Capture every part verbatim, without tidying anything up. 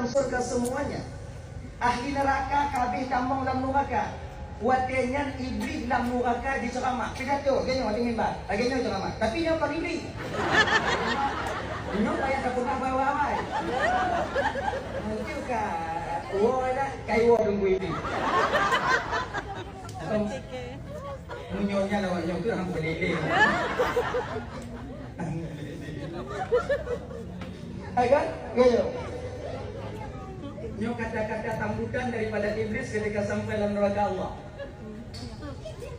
syurga semuanya. Ahli neraka ka habéh tamong lam nuraka. Watée nyan Iblih lam nuraka jiceramah. Pidato, lagée nyoe di mimbar. Lagée nyoe ceramah. Tapi nyoe kon Iblih. Nyoe payah tapeugah bahwa awai. Nanti ka, woe dah, kai woe tunggu Iblih. Atau meunyoe nyan awak nyoe tu hang pelilih. Hai kan? Gaya. Nyoe kata-kata sambutan daripada Iblis ketika sampai dalam neraka Allah.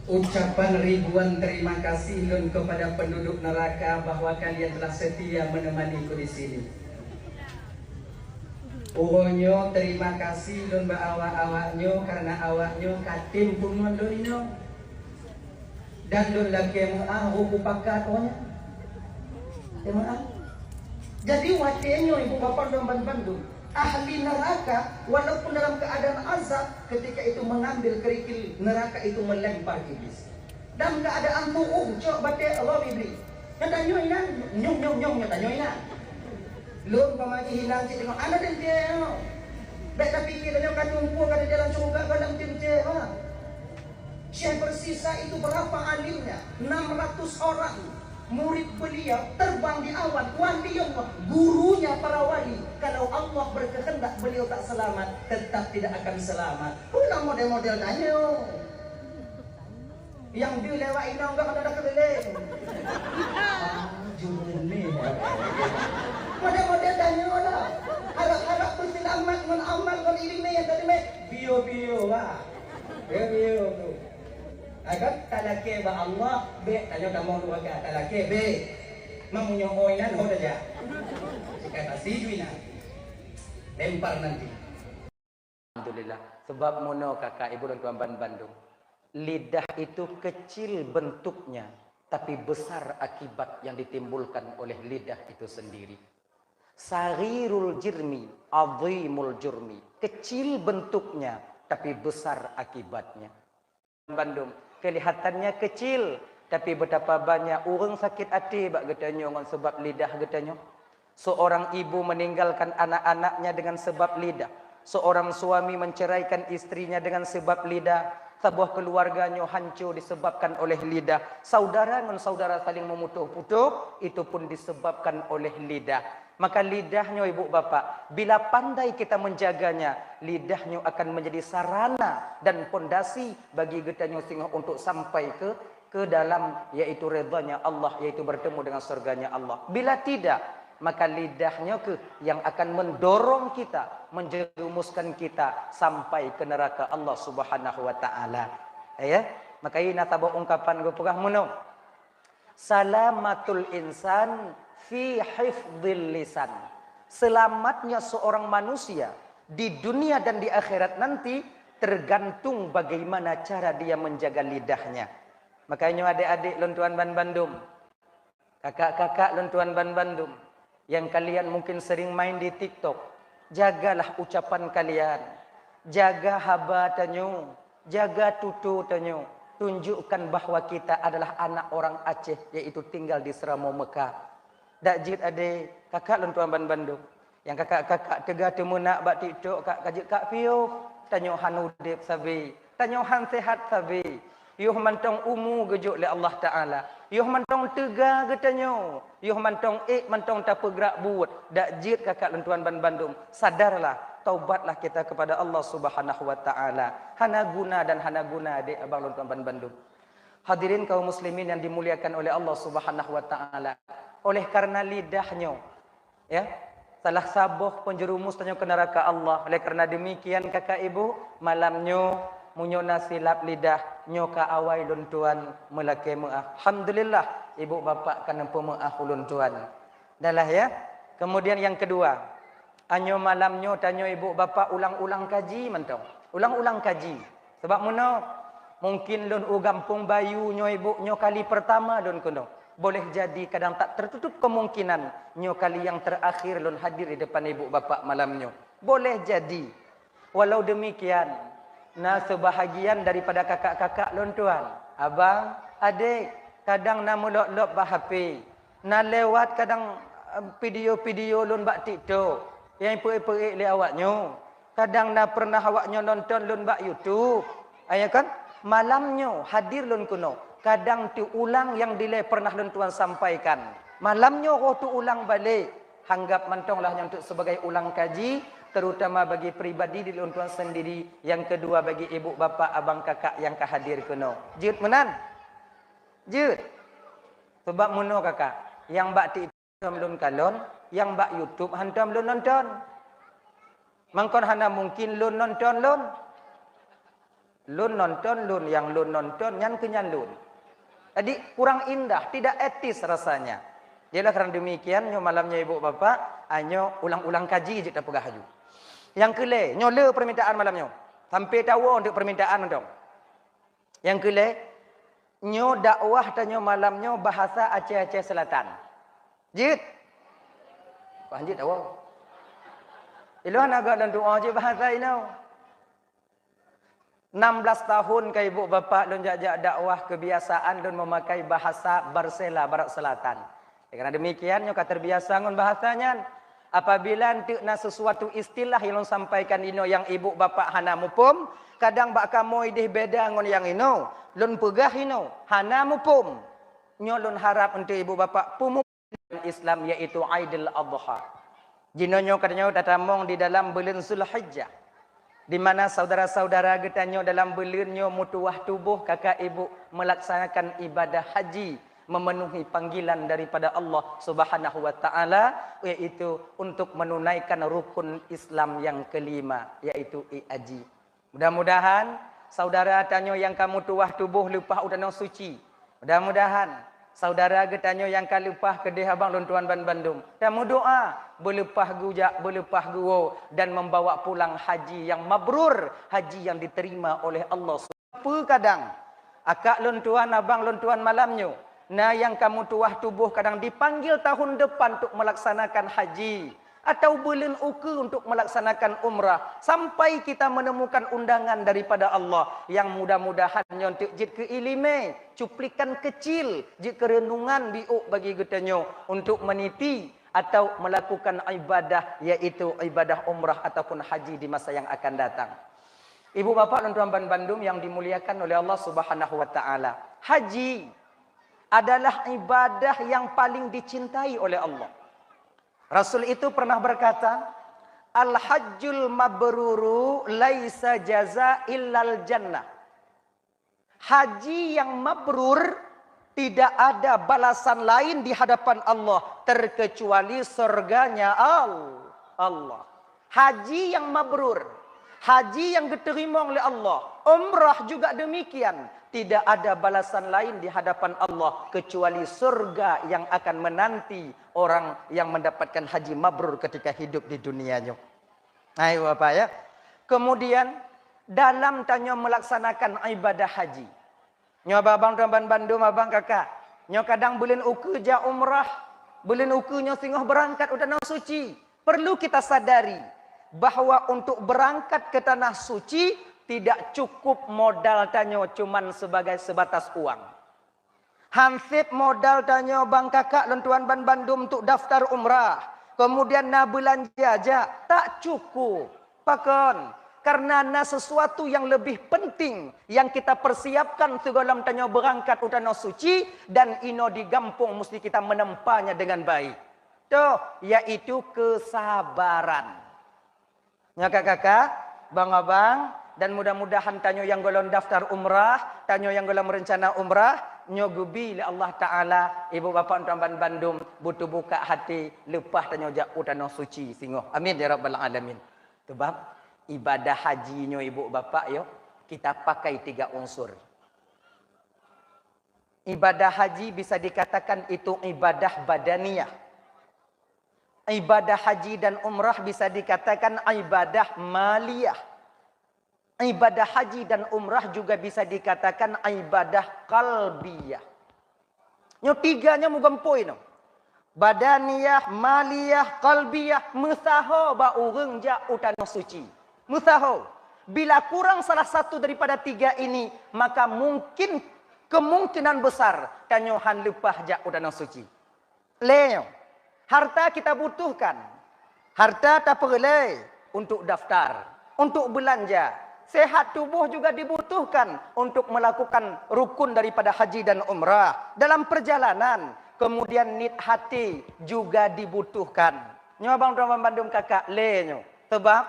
Ucapan ribuan terima kasih lôn kepada penduduk neraka bahwa kalian telah setia menemaniku di sini. Uroe nyoe terima kasih lôn bak awak-awak nyoe karena awak nyoe ka tem pungon lôn inoe. Dan lôn lakée meu'ah rhot kupakat uroe nyoe. Lakée meu'ah. Jadi watée nyoe ibu bapak lôn ban bandum, ahli neraka walaupun dalam keadaan azab ketika itu mengambil kerikil neraka itu melempar iblis. Dalam keadaan tu'uh cok batée Allah Iblis. Nyoe tanyoe inan, nyong nyong nyong nyoe tanyoe inan. Lôn pama jih inan cit teungoh ana teuntée nyoe. Bék tapike tanyoe ka tumpue ka di dalam syeuruga ka lam teuntée ha. Syekh Bersisa itu berapa alimnya? Enam ratus orang murid beliau terbang di awan, wali Allah, gurunya para wali. Kalau Allah berkehendak beliau tak selamat, tetap tidak akan selamat. Ulang model-model tanyoe. Nyang deuh lewat inong gak ada keulileng. Ah, jurune. Model-model tanyoe lah. Harap-harap peuseulamat ngon amal ngon ileumé nyang tadi meh. Bio-bio lah. Bio-bio tu. Agar talakée bak Allah, bék tanyoe tamong dua ka talakée bék. Meunyoe oi nan ho saja. Sikai pasti duit nan. Lempar nanti. Alhamdulillah. Sebab mono kakak ibu dan tuan ban bandum. Lidah itu kecil bentuknya, tapi besar akibat yang ditimbulkan oleh lidah itu sendiri. Sarirul jirmi, azimul jurmi. Kecil bentuknya, tapi besar akibatnya. Bandum. Kelihatannya kecil, tapi betapa banyak ureuëng sakit até bak geutanyoe ngon sebab lidah geutanyoe. Seorang ibu meninggalkan anak-anaknya dengan sebab lidah. Seorang suami menceraikan istrinya dengan sebab lidah. Saboh keluarga nyoe hancô disebabkan oleh lidah. Saudara ngon saudara saling memutuh-putuh, itu pun disebabkan oleh lidah. Maka lidah nyoe ibu bapak, bila pandai kita menjaganya, lidah nyoe akan menjadi sarana dan pondasi bagi geutanyoe singoh untuk sampai ke ke dalam, yaitu redhanya Allah, yaitu bertemu dengan surganya Allah. Bila tidak, maka lidah nyoe keuh yang akan mendorong kita, menjerumuskan kita sampai ke neraka Allah Subhanahu wa taala. Ya, maka ina saboh ungkapan geupeugah meunoe. Salamatul insan fi hifdhil lisan. Selamatnya seorang manusia di dunia dan di akhirat nanti tergantung bagaimana cara dia menjaga lidahnya. Makanya adik-adik lôn tuan ban bandum, kakak-kakak lôn tuan ban bandum, yang kalian mungkin sering main di TikTok, jagalah ucapan kalian, jaga haba tanyoe, jaga tutoe tanyoe, tunjukkan bahwa kita adalah anak orang Aceh, yaitu tinggal di Seuramoe Mekah. Dak jeuet adé, kakak lôn tuan ban bandum. Nyang kakak-kakak teuga teumeunak bak TikTok, kak ka jeuet kak piôh. Tanyoe han udeb sabe. Tanyoe han sehat sabe. Yoh mantong umu geujok lé Allah Taala. Yoh mantong teuga geutanyoe. Yoh mantong ék mantong tapeugrak buet. Dak jeuet kakak lôn tuan ban bandum. Sadarlah, taubatlah kita kepada Allah Subhanahu wa Taala. Hana guna dan hana guna adé abang lôn tuan ban bandum. Hadirin kaum muslimin yang dimuliakan oleh Allah Subhanahu wa Taala. Oleh karena lidah nyoe, ya, salah saboh penjerumus tanyoe ke neraka Allah. Oleh karena demikian, kakak ibu, malam nyoe, meunyoe na silap lidah, nyoe ka awai lôn tuan meulakée meuah. Alhamdulillah, ibu bapak ka neupeumeuah ulôn tuan. Dah lah, ya. Kemudian yang kedua, anyoe malam nyoe tanyoe ibu bapak ulang-ulang kaji mantong. Ulang-ulang kaji. Sebab meunoe, mungkin lôn u gampông Bayu nyoe ibu nyoe kali pertama lôn keunoe. Boleh jadi kadang tak tertutup kemungkinan nyoe kali yang terakhir lôn hadir di depan ibu bapak malam nyoe. Boleh jadi. Walau demikian, na sebahagian daripada kakak-kakak lôn tuan, abang, adék, kadang na meulop-lop bak H P, na lewat kadang, eh, video-video lôn bak TikTok. Nyang ipeuék-peuék lé awak nyoe, kadang na pernah awak nyoe nonton lôn bak YouTube. Aya kan? Malam nyoe hadir lôn keunoe, kadang teuulang nyang dilée pernah lôn tuan sampaikan. Malam nyoe roh teuulang balek, anggab mantong lah nyoe untuk sebagai ulang kaji, terutama bagi pribadi di lôn tuan sendiri, nyang keudua bagi ibu bapak abang kakak nyang ka hadir keunoe. Jeuet meunan? Jeuet. Sebab meunoe kakak, nyang bak ti- hantom lôn kalon, nyang bak YouTube hantom lôn nonton. Mangkon hana mungkin lôn nonton lôn. Lôn nonton lôn, nyang lôn nonton nyan keu nyan lôn. Jadi kurang indah, tidak etis rasanya. Ialah karena demikian nyoe malam nyoe ibu bapak, a nyoe ulang-ulang kaji jeuet tapeugah aju. Nyang keulhèe, nyoe le permintaan malam nyoe. Sampai tawoe untuk permintaan mantong. Nyang keulhèe, nyoe dakwah tanyoe malam nyoe bahasa Aceh-Aceh Selatan. Jeuet? Wah, jeuet dakwah. Ilôn agak lôn tu'oh jeuet bahasa inoe. Enam belas tahun ka ibu bapak lôn jak-jak dakwah, kebiasaan lôn memakai bahasa Barsela, Barat Selatan. Karena demikian, nyoe ka terbiasa ngon bahasa nyan. Apabila enteuk na sesuatu istilah nyang lôn sampaikan inoe nyang ibu bapak hana muphom, kadang bak kamoe ideh beda ngon nyang inoe, lôn peugah inoe, hana muphom. Nyoe lôn harap enteuk ibu bapak peumuphom Islam, yaitu Aidil Adha. Jinoe nyoe geutanyoe tatamong di dalam buleuen Zulhijjah, di mana saudara-saudara geutanyoe dalam buleuen nyoe meutuwah tuboh kakak ibu melaksanakan ibadah haji, memenuhi panggilan daripada Allah Subhanahu wa Ta'ala, yaitu untuk menunaikan rukun Islam yang kelima, yaitu i haji. Mudah-mudahan saudara tanyoe nyang ka meutuwah tuboh leupah u tanoh suci. Mudah-mudahan saudara geutanyoe nyang ka leupah keudeh abang lôn tuan banbandum tameudoa, beuleupah geujak, beuleupah geuwoe, dan membawa pulang haji yang mabrur, haji yang diterima oleh Allah. Peue kadang, akak lôn tuan, abang lôn tuan malam nyoe, na nyang ka meutuwah tuboh kadang dipanggil tahun depan untuk melaksanakan haji, atau buleuen ukeue untuk melaksanakan umrah, sampai kita menemukan undangan daripada Allah, yang mudah-mudahan nyoe teuk jeuet keu iéleumé, cuplikan kecil, jeuet keu renungan biôk bagi geutanyoe untuk meniti atau melakukan ibadah, yaitu ibadah umrah ataupun haji di masa yang akan datang. Ibu bapak lôn tuan banbandum yang dimuliakan oleh Allah Subhanahu wa Ta'ala, haji adalah ibadah yang paling dicintai oleh Allah. Rasul itu pernah berkata, "Al-hajjul mabruru laisa jaza illal jannah." Haji yang mabrur tidak ada balasan lain di hadapan Allah terkecuali surganya Al-, Allah. Haji yang mabrur, haji yang geuteurimong lé Allah, umrah juga demikian, tidak ada balasan lain di hadapan Allah kecuali surga yang akan menanti orang yang mendapatkan haji mabrur ketika hidup di dunia nyoe. Hai Bapak ya. Kemudian dalam tanyoe melaksanakan ibadah haji. Nyoe abang tuan banbandum abang kakak. Nyoe kadang buleuen ukeue jak umrah, buleuen ukeue nyoe singoh beurangkat u tanoh suci. Perlu kita sadari bahwa untuk berangkat ke tanah suci tidak cukup modal tanyoe cuman sebagai sebatas uang. Hanseb modal tanyoe bang kakak lôn tuan banbandum untuk daftar umrah, kemudian na beulanja jak, tak cukup. Pakon? Karena na sesuatu yang lebih penting yang kita persiapkan sigohlom tanyoe beurangkat u tanoh suci, dan inoe di gampông musti kita menempanya dengan baik. Toh, yaitu kesabaran. Nyoe kakak-kakak, bang-abang, dan mudah-mudahan tanyoe nyang gohlom daftar umrah, tanyoe nyang gohlom reuncana umrah, nyoe geubi lé Allah Ta'ala, ibu bapak tuan banbandum, beuteubuka hati, leupah tanyoe jak u tanoh suci singoh. Amin ya rabbal alamin. Sebab ibadah haji nyoe ibu bapak yo, kita pakai tiga unsur. Ibadah haji bisa dikatakan itu ibadah badaniyah. Ibadah haji dan umrah bisa dikatakan ibadah maliyah. Ibadah haji dan umrah juga bisa dikatakan ibadah qalbiyah. Nyoe tiga nyoe meugampôi nyoe. Badaniyah, maliyah, qalbiyah, meusaho bak ureuëng jak u tanoh suci. Meusaho. Bila kurang salah satu daripada tiga ini, maka mungkin kemungkinan besar tanyoe han leupah jak u tanoh suci. Lé nyoe, harta kita butuhkan. Harta tapeureulée untuk daftar, untuk belanja. Sehat tubuh juga dibutuhkan untuk melakukan rukun daripada haji dan umrah. Dalam perjalanan, kemudian nit hati juga dibutuhkan. Nyoe abang droe bandum kakak lé nyoe. Sebab,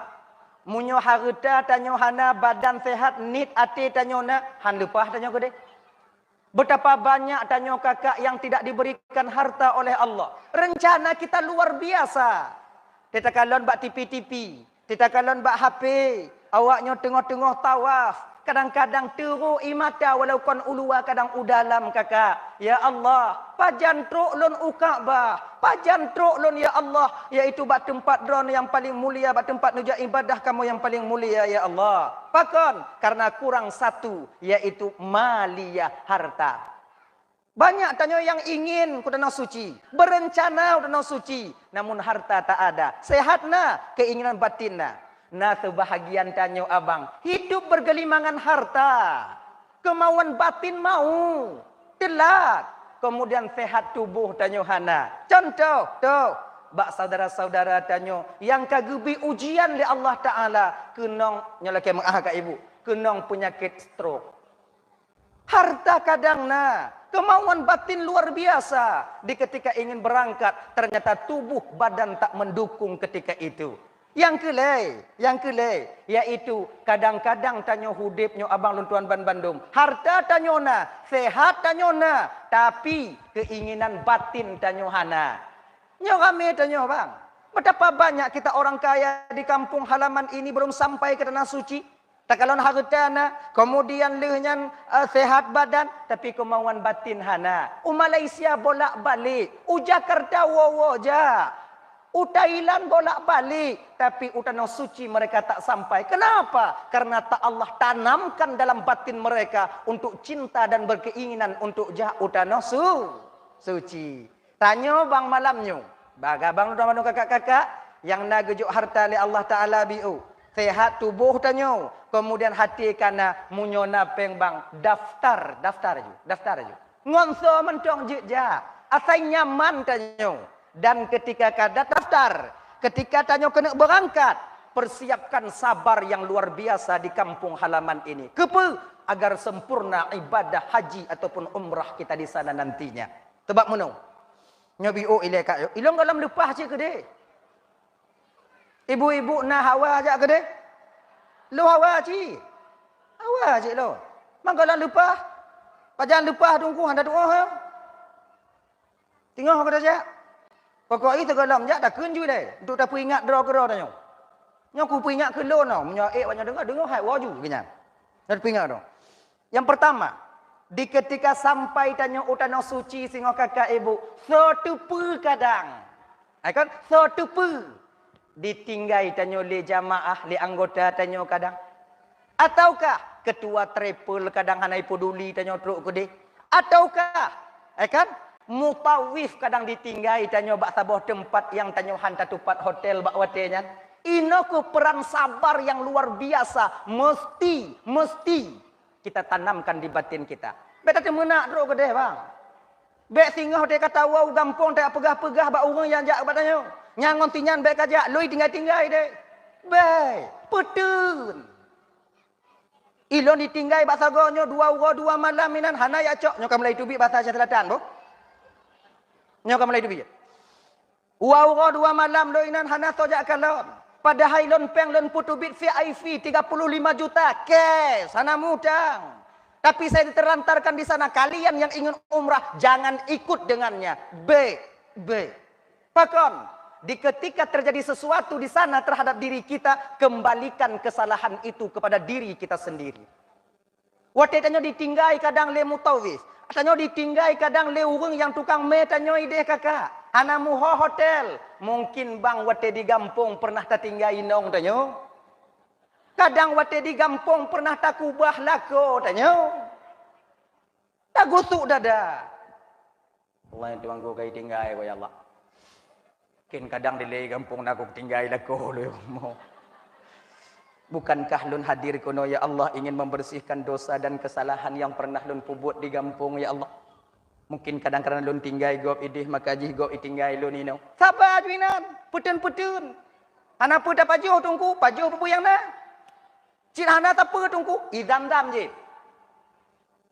meunyoe hareuta tanyoe hana, badan sehat, nit até tanyoe na, han leupah tanyoe keudeh. Betapa banyak tanyoe kakak yang tidak diberikan harta oleh Allah. Rencana kita luar biasa. Titakalon bak tipi-tipi, titakalon bak H P, awaknyoe teungoh-teungoh tawaf. Kadang-kadang teurok ie mata walau kon u luwa, kadang u dalam kakak. Ya Allah, pajan trok lôn u Ka'bah, pajan trok lôn ya Allah, yaitu bak teumpat Droeneuh nyang paleng mulia, bak teumpat neujak ibadah kamoe nyang paleng mulia ya Allah. Pakon? Karena kurang satu, yaitu maliyah, harta. Banyak tanyoe nyang ingin keu tanoh suci, berencana keu tanoh suci, namun harta tak ada. Sehat na, keinginan batin na. Na sebahagian tanyoe abang hidup bergelimangan harta, kemauan batin mau, telat, kemudian sehat tubuh tanyoe hana. Contoh, toh, bak saudara-saudara tanyoe nyang ka geubri ujian lé Allah Taala, keunong nyoe lakée meu'ah keu ibu, keunong peunyakét stroke. Harta kadang na, kemauan batin luar biasa. Di ketika ingin berangkat, ternyata tubuh badan tak mendukung ketika itu. Nyang keulhée, nyang keulhée, yaitu kadang-kadang tanyoe udeb nyoe abang lôn tuan ban bandum. Harta tanyoe na, sehat tanyoe na, tapi keinginan batin tanyoe hana. Nyoe ramé tanyoe bang. Betapa banyak kita orang kaya di kampung halaman ini belum sampai ke tanah suci. Takalon hareuta na, kemudian lheueh nyan, eh, sehat badan, tapi kemauan batin hana. U Malaysia bolak-balik, u Jakarta woe-woe jak, u Thailand bolak-balik, tapi u tanoh suci mereka tak sampai. Kenapa? Karena tak Allah tanamkan dalam batin mereka untuk cinta dan berkeinginan untuk jak u tanoh su-, suci. Tanyoe bang malam nyoe, bak abang droe bandum kakak-kakak, nyang na geujok harta lé Allah Taala beu, sehat tuboh tanyoe, kemudian hati ka na, meunyoe na péng bang, daftar, daftar ju, daftar ju. Ngon soe mantong jeuet jak, asai nyaman tanyoe. Dan ketika ka daftar, ketika tanyoe keuneuk beurangkat, persiapkan sabar yang luar biasa di kampung halaman ini. Keupeue? Agar sempurna ibadah haji ataupun umrah kita di sana nantinya. Teubak meunoe. Nyoe beu ilée kak yo. Ilong gohlom leupah cit keudeh. Ibu-ibu na hawa jak keudeh. Lo hawa cit. Hawa cit lo. Mang gohlom leupah. Pajan leupah teungku hana tuoh yo. Teungoh keudeh jak. Pokok i teugohlom jak takheun ju ilée untuk tapeuingat droe keudroe tanyoe. Nyoe kupeuingat keu lôn nyoe, meunyoe ék awaknyoe deungoe, deungoe hai woe ju keu nyan. Nyoe tapeuingat droe. Yang pertama, di ketika sampai tanyoe u tanoh suci singoh kakak ibu, soe teupeu kadang. Hai kan? Soe teupeu ditinggai tanyoe lé jamaah, lé anggota tanyoe kadang. Ataukah ketua travel kadang hana ipeduli tanyoe trok keudeh? Ataukah, hai kan? Mutawif kadang ditinggai tanyoe bak saboh teumpat nyang tanyoe han tatupat hotel bak watée nyan. Inoe keuh peran sabar nyang luar biasa, meusti, meusti kita tanamkan di batin kita. Bék tateumeunak trok keudeh, bang. Bék singoh deh ka tawoe u gampông tapeugah-peugah bak ureuëng nyang jak bak tanyoe. Nyan ngon si nyan bék ka jak, loi tinggai-tinggai deh. Bék, peuteun. Ilôn ditinggai bak sagoe nyoe dua uroe dua malam inan hana jak cok. Nyoe ka mulai teubiet basa Aceh Selatan, boh. Nyoe ka mulai teubiet. Dua uroe dua malam lôn inan hana soe jak kalon. Padahai lôn péng lôn peuteubiet V I P tiga puluh lima juta cash, hana mutang. Tapi saya diterantarkan di sana, kalian yang ingin umrah, jangan ikut dengannya. Bék, bék. Pakon, di ketika terjadi sesuatu di sana terhadap diri kita, kembalikan kesalahan itu kepada diri kita sendiri. Watée tanyoe ditinggai kadang lé mutawif, tanyoe ditinggai kadang lé ureuëng nyang tukang mé tanyoe ideh kakak, hana muho hotel. Mungkin bang watée di gampông pernah tatinggai inong tanyoe. Kadang watée di gampông pernah takubah lakoe tanyoe. Tagusuk dada. Allah nyang tuan ku ka itinggai ko ya Allah. Kin kadang dilée gampông na ku tinggai lakoe lé mo. Bukankah lôn hadir keunoe ya Allah ingin membersihkan dosa dan kesalahan yang pernah lôn peubuet di gampông ya Allah. Mungkin kadang karena lôn tinggai gob ideh maka jih gob itinggai lôn inoe. Saba ju inan, peutun-peutun. Hana peue tapajoh Teungku, pajoh peue-peue nyang na. Cit hana sapeue Teungku, i Zam-Zam jieb.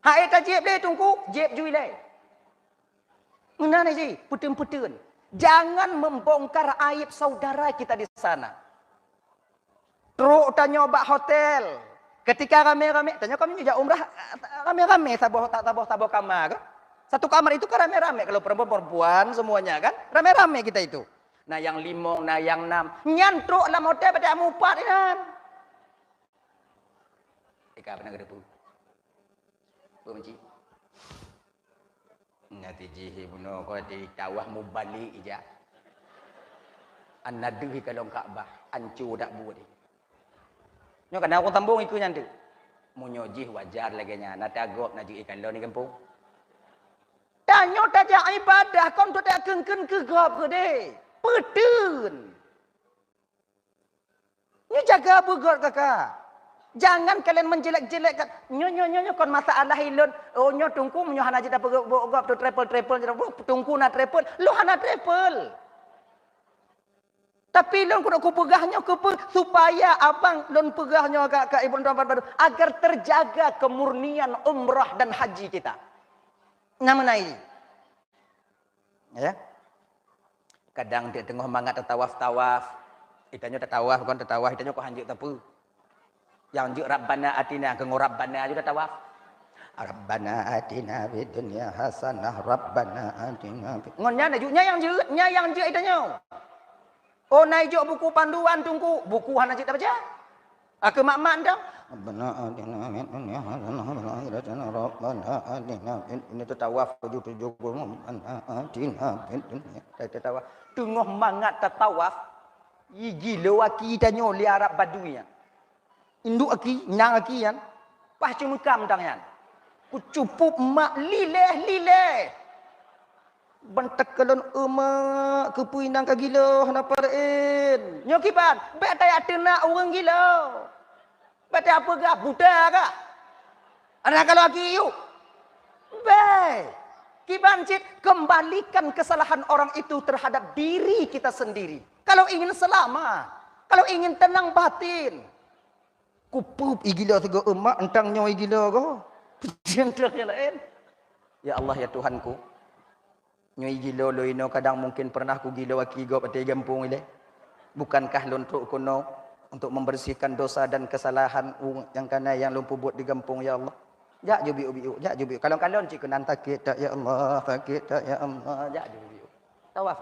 Hana tajieb lé Teungku, jieb ju ilée. Meunan jih, peuteun-peuteun. Jangan membongkar aib saudara kita di sana. Trok tanyoe bak hotel. Ketika ramé-ramé, tanyoe kan jak umrah, ramé-ramé saboh, saboh, saboh kama kan? Satu kamar itu kan ramé-ramé, kalau perempuan-perempuan semuanya kan? Ramé-ramé kita itu. Na nyang limong, na nyang nam. Nyan trok lam hotel pada mupat inan. Ika beuna geudeupu. Peue meuci? Nyan tijih ibunoe ko di tawah mubalik ija. An na deuh ikalon Ka'bah, anco dak buet. Nyoe kana aku tambong ikeue nyan tu. Meunyoe jih wajar lagée nyan, na tagop na jeuet ikalon di gampông. Tanyoe tajak ibadah kon tu takheun-kheun keu gob keudeh. Peuteun. Nyoe jaga beugét kakak. Jangan kalian menjelek-jelekkan. Nyoe, nyoe, nyoe, nyoe kon masalah ilôn. Oh, nyoe Teungku, nyoe hana jeuet tapeugét beugét tu travel-travel, Teungku na travel. Lôn hana travel. Tapi lôn keuneuk kupeugah nyoe keupeue supaya abang lôn peugah nyoe ka, ka ibu tuan baru agar terjaga kemurnian umrah dan haji kita. Nama nai. Ya. Kadang dia teungoh mangat tatawaf-tawaf. Itanyoe tatawaf kon tatawaf, itanyoe kon hanjeuet tapeue. Nyang jeuet Rabbana atina, keungoh Rabbana ju tatawaf. Rabbana atina fid dunya hasanah, Rabbana atina fid. Ngon nyan ju, nyan nyang jeuet, nyan nyang jeuet itanyoe. Oh, na ijok buku panduan Teungku, buku hana jeuet tabaca. Aku mak-mak dah. Rabbana atina fid dunya hasanah wa fil akhirati hasanah, Rabbana atina fid dunya. Ini tatawaf tujuh tujuh puluh, Rabbana atina fid dunya. Tatawaf. Teungoh mangat tatawaf, i gilo aki tanyoe li Arab Badui nyan. Induk aki, nyang aki nyan. Pah cumukam tang nyan. Kucupop mak lileh-lileh. Ban takalon umak keupeue inong ka gilo hana pareuen. Nyoe kiban, bék tajak teunak ureuëng gilo. Bék tajak peugah buta kah? Hana kalon aki yuk. Bék. Kiban cit kembalikan kesalahan orang itu terhadap diri kita sendiri. Kalau ingin selamat, kalau ingin tenang batin, Kupup igilo sigo umak, entang nyoe igilo go. Entang nyang laén. Ya Allah, ya Tuhanku. Nyoe igilo lôn inoe kadang mungkin pernah kugilo aki gob ateueh gampông ilée. Bukankah lôn trok keunoe untuk membersihkan dosa dan kesalahan u-, nyang kana nyang lôn peubuet di gampông, ya Allah? Jak ju biuk-biuk, jak ju biuk. Kalon-kalon cit keunan sakét that, ya Allah, sakét that, ya Allah, jak ju biuk. Tawaf.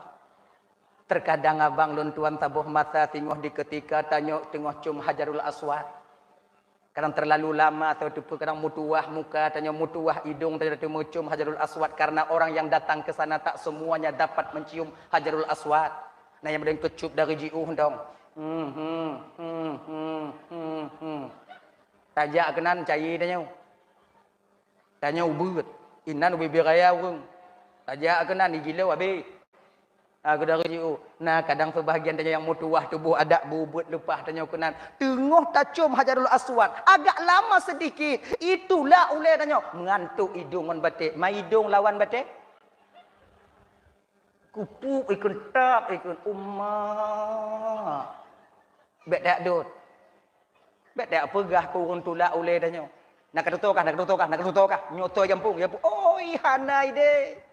Terkadang abang lôn tuan saboh masa singoh di ketika tanyoe teungoh com Hajarul Aswad. Kadang terlalu lama atau teupeu kadang meutuwah muka tanyoe, meutuwah idong tanyoe teumeucom Hajarul Aswad karena orang yang datang ke sana tak semuanya dapat mencium Hajarul Aswad. Nah, nyang meudeungoe keucup dari jiôh dong. Hmm, hmm, hmm, hmm, hmm, hmm. Tajak keunan cai tanyoe. Tanyoe ubeuet, inan ubé-bé raya ureuëng. Tajak keunan igilo abéh. Ah, keudari jiôh. Nah, kadang seubahagian tanyoe nyang meutuwah tuboh adak beubeuet leupah tanyoe keunan. Teungoh tacom Hajarul Aswad, agak lama sedikit, itulah ulée tanyoe meugantok idong ngon batée, ma idong lawan batée. Kupup ikheun tap ikheun umak. Bék dak dot. Bék tapeugah keu ureuëng tulak ulée tanyoe. Na ka tutoe kah, na ka tutoe kah, na ka tutoe kah? Nyoe toe gampông, gampông. Oi, hana idée.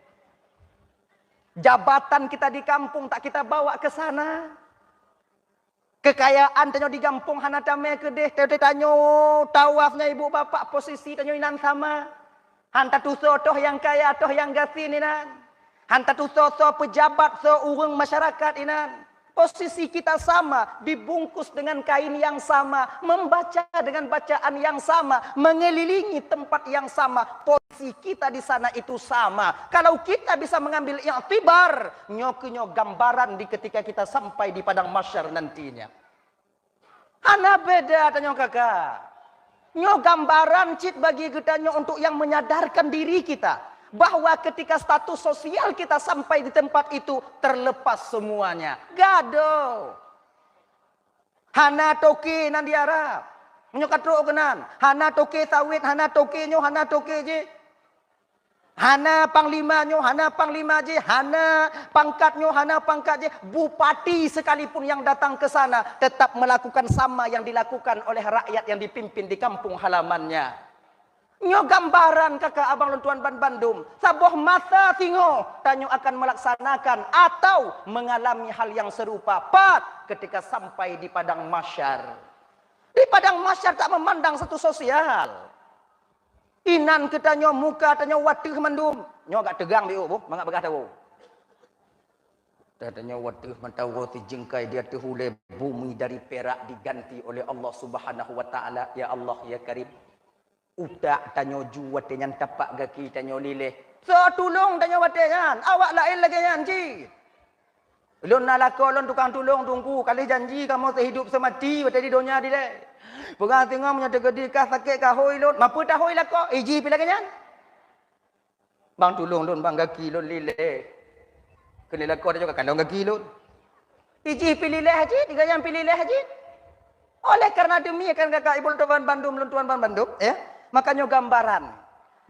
Jabatan kita di kampung tak kita bawa ke sana. Kekayaan tanyoe di gampông hana tamé keudeh. Teuh tanyoe tawaf ngon ibu bapak, posisi tanyoe inan sama. Han tatusoe toh nyang kaya, toh nyang gasien inan. Han tatusoe soe peujabat, soe ureuëng masyarakat inan. Posisi kita sama, dibungkus dengan kain yang sama, membaca dengan bacaan yang sama, mengelilingi tempat yang sama. Posisi kita di sana itu sama. Kalau kita bisa mengambil iktibar, nyoe keuh nyoe gambaran di ketika kita sampai di padang mahsyar nantinya. Hana beda tanyoe kakak. Nyoe gambaran cit bagi geutanyoe untuk yang menyadarkan diri kita bahwa ketika status sosial kita sampai di tempat itu terlepas semuanya. Gado. Hana toke nan di Arab. Nyoe ka trok keunan. Hana toke sawit, hana toke nyoe, hana toke jih. Hana panglima nyoe, hana panglima jih, hana pangkat nyoe, hana pangkat jih, bupati sekalipun yang datang ke sana tetap melakukan sama yang dilakukan oleh rakyat yang dipimpin di kampung halamannya. Nyoe gambaran kakak abang lôn tuan ban bandum. Saboh masa singoh tanyoe akan melaksanakan atau mengalami hal yang serupa pat ketika sampai di padang mahsyar. Di padang mahsyar tak memandang satu sosial. Inan keu tanyoe muka tanyoe wateuh mandum. Nyoe agak tegang biôh boh, mangat bagah tawoe. Tanyoe wateuh mata uroe sijengkai di ateueh ulée bumi dari perak diganti oleh Allah Subhanahu wa Taala. Ya Allah, ya Karim. Utak tanyoe ju watée nyan tapak gaki tanyoe lileh. Soe tulông tanyoe watée nyan? Awak laén lagée nyan cit. Lôn na lakoe lôn tukang tulông Teungku, ka lheueh janji kamoe seuhidop seumati watée di donya dilée. Peugah singoh meunyoe teukeudi kah sakét ka hôi lôn, mapeue tahôi lakoe? Iji pi lagée nyan. Bang tulông lôn, bang gaki lôn lileh. Keuneuk lakoe tanyoe ka kalon gaki lôn. Iji pi lileh jih, tiga nyang pi lileh jih. Oleh karena demikian kakak ibu lôn tuan bandum, lôn tuan ban bandum, ya. Maka nyoe gambaran.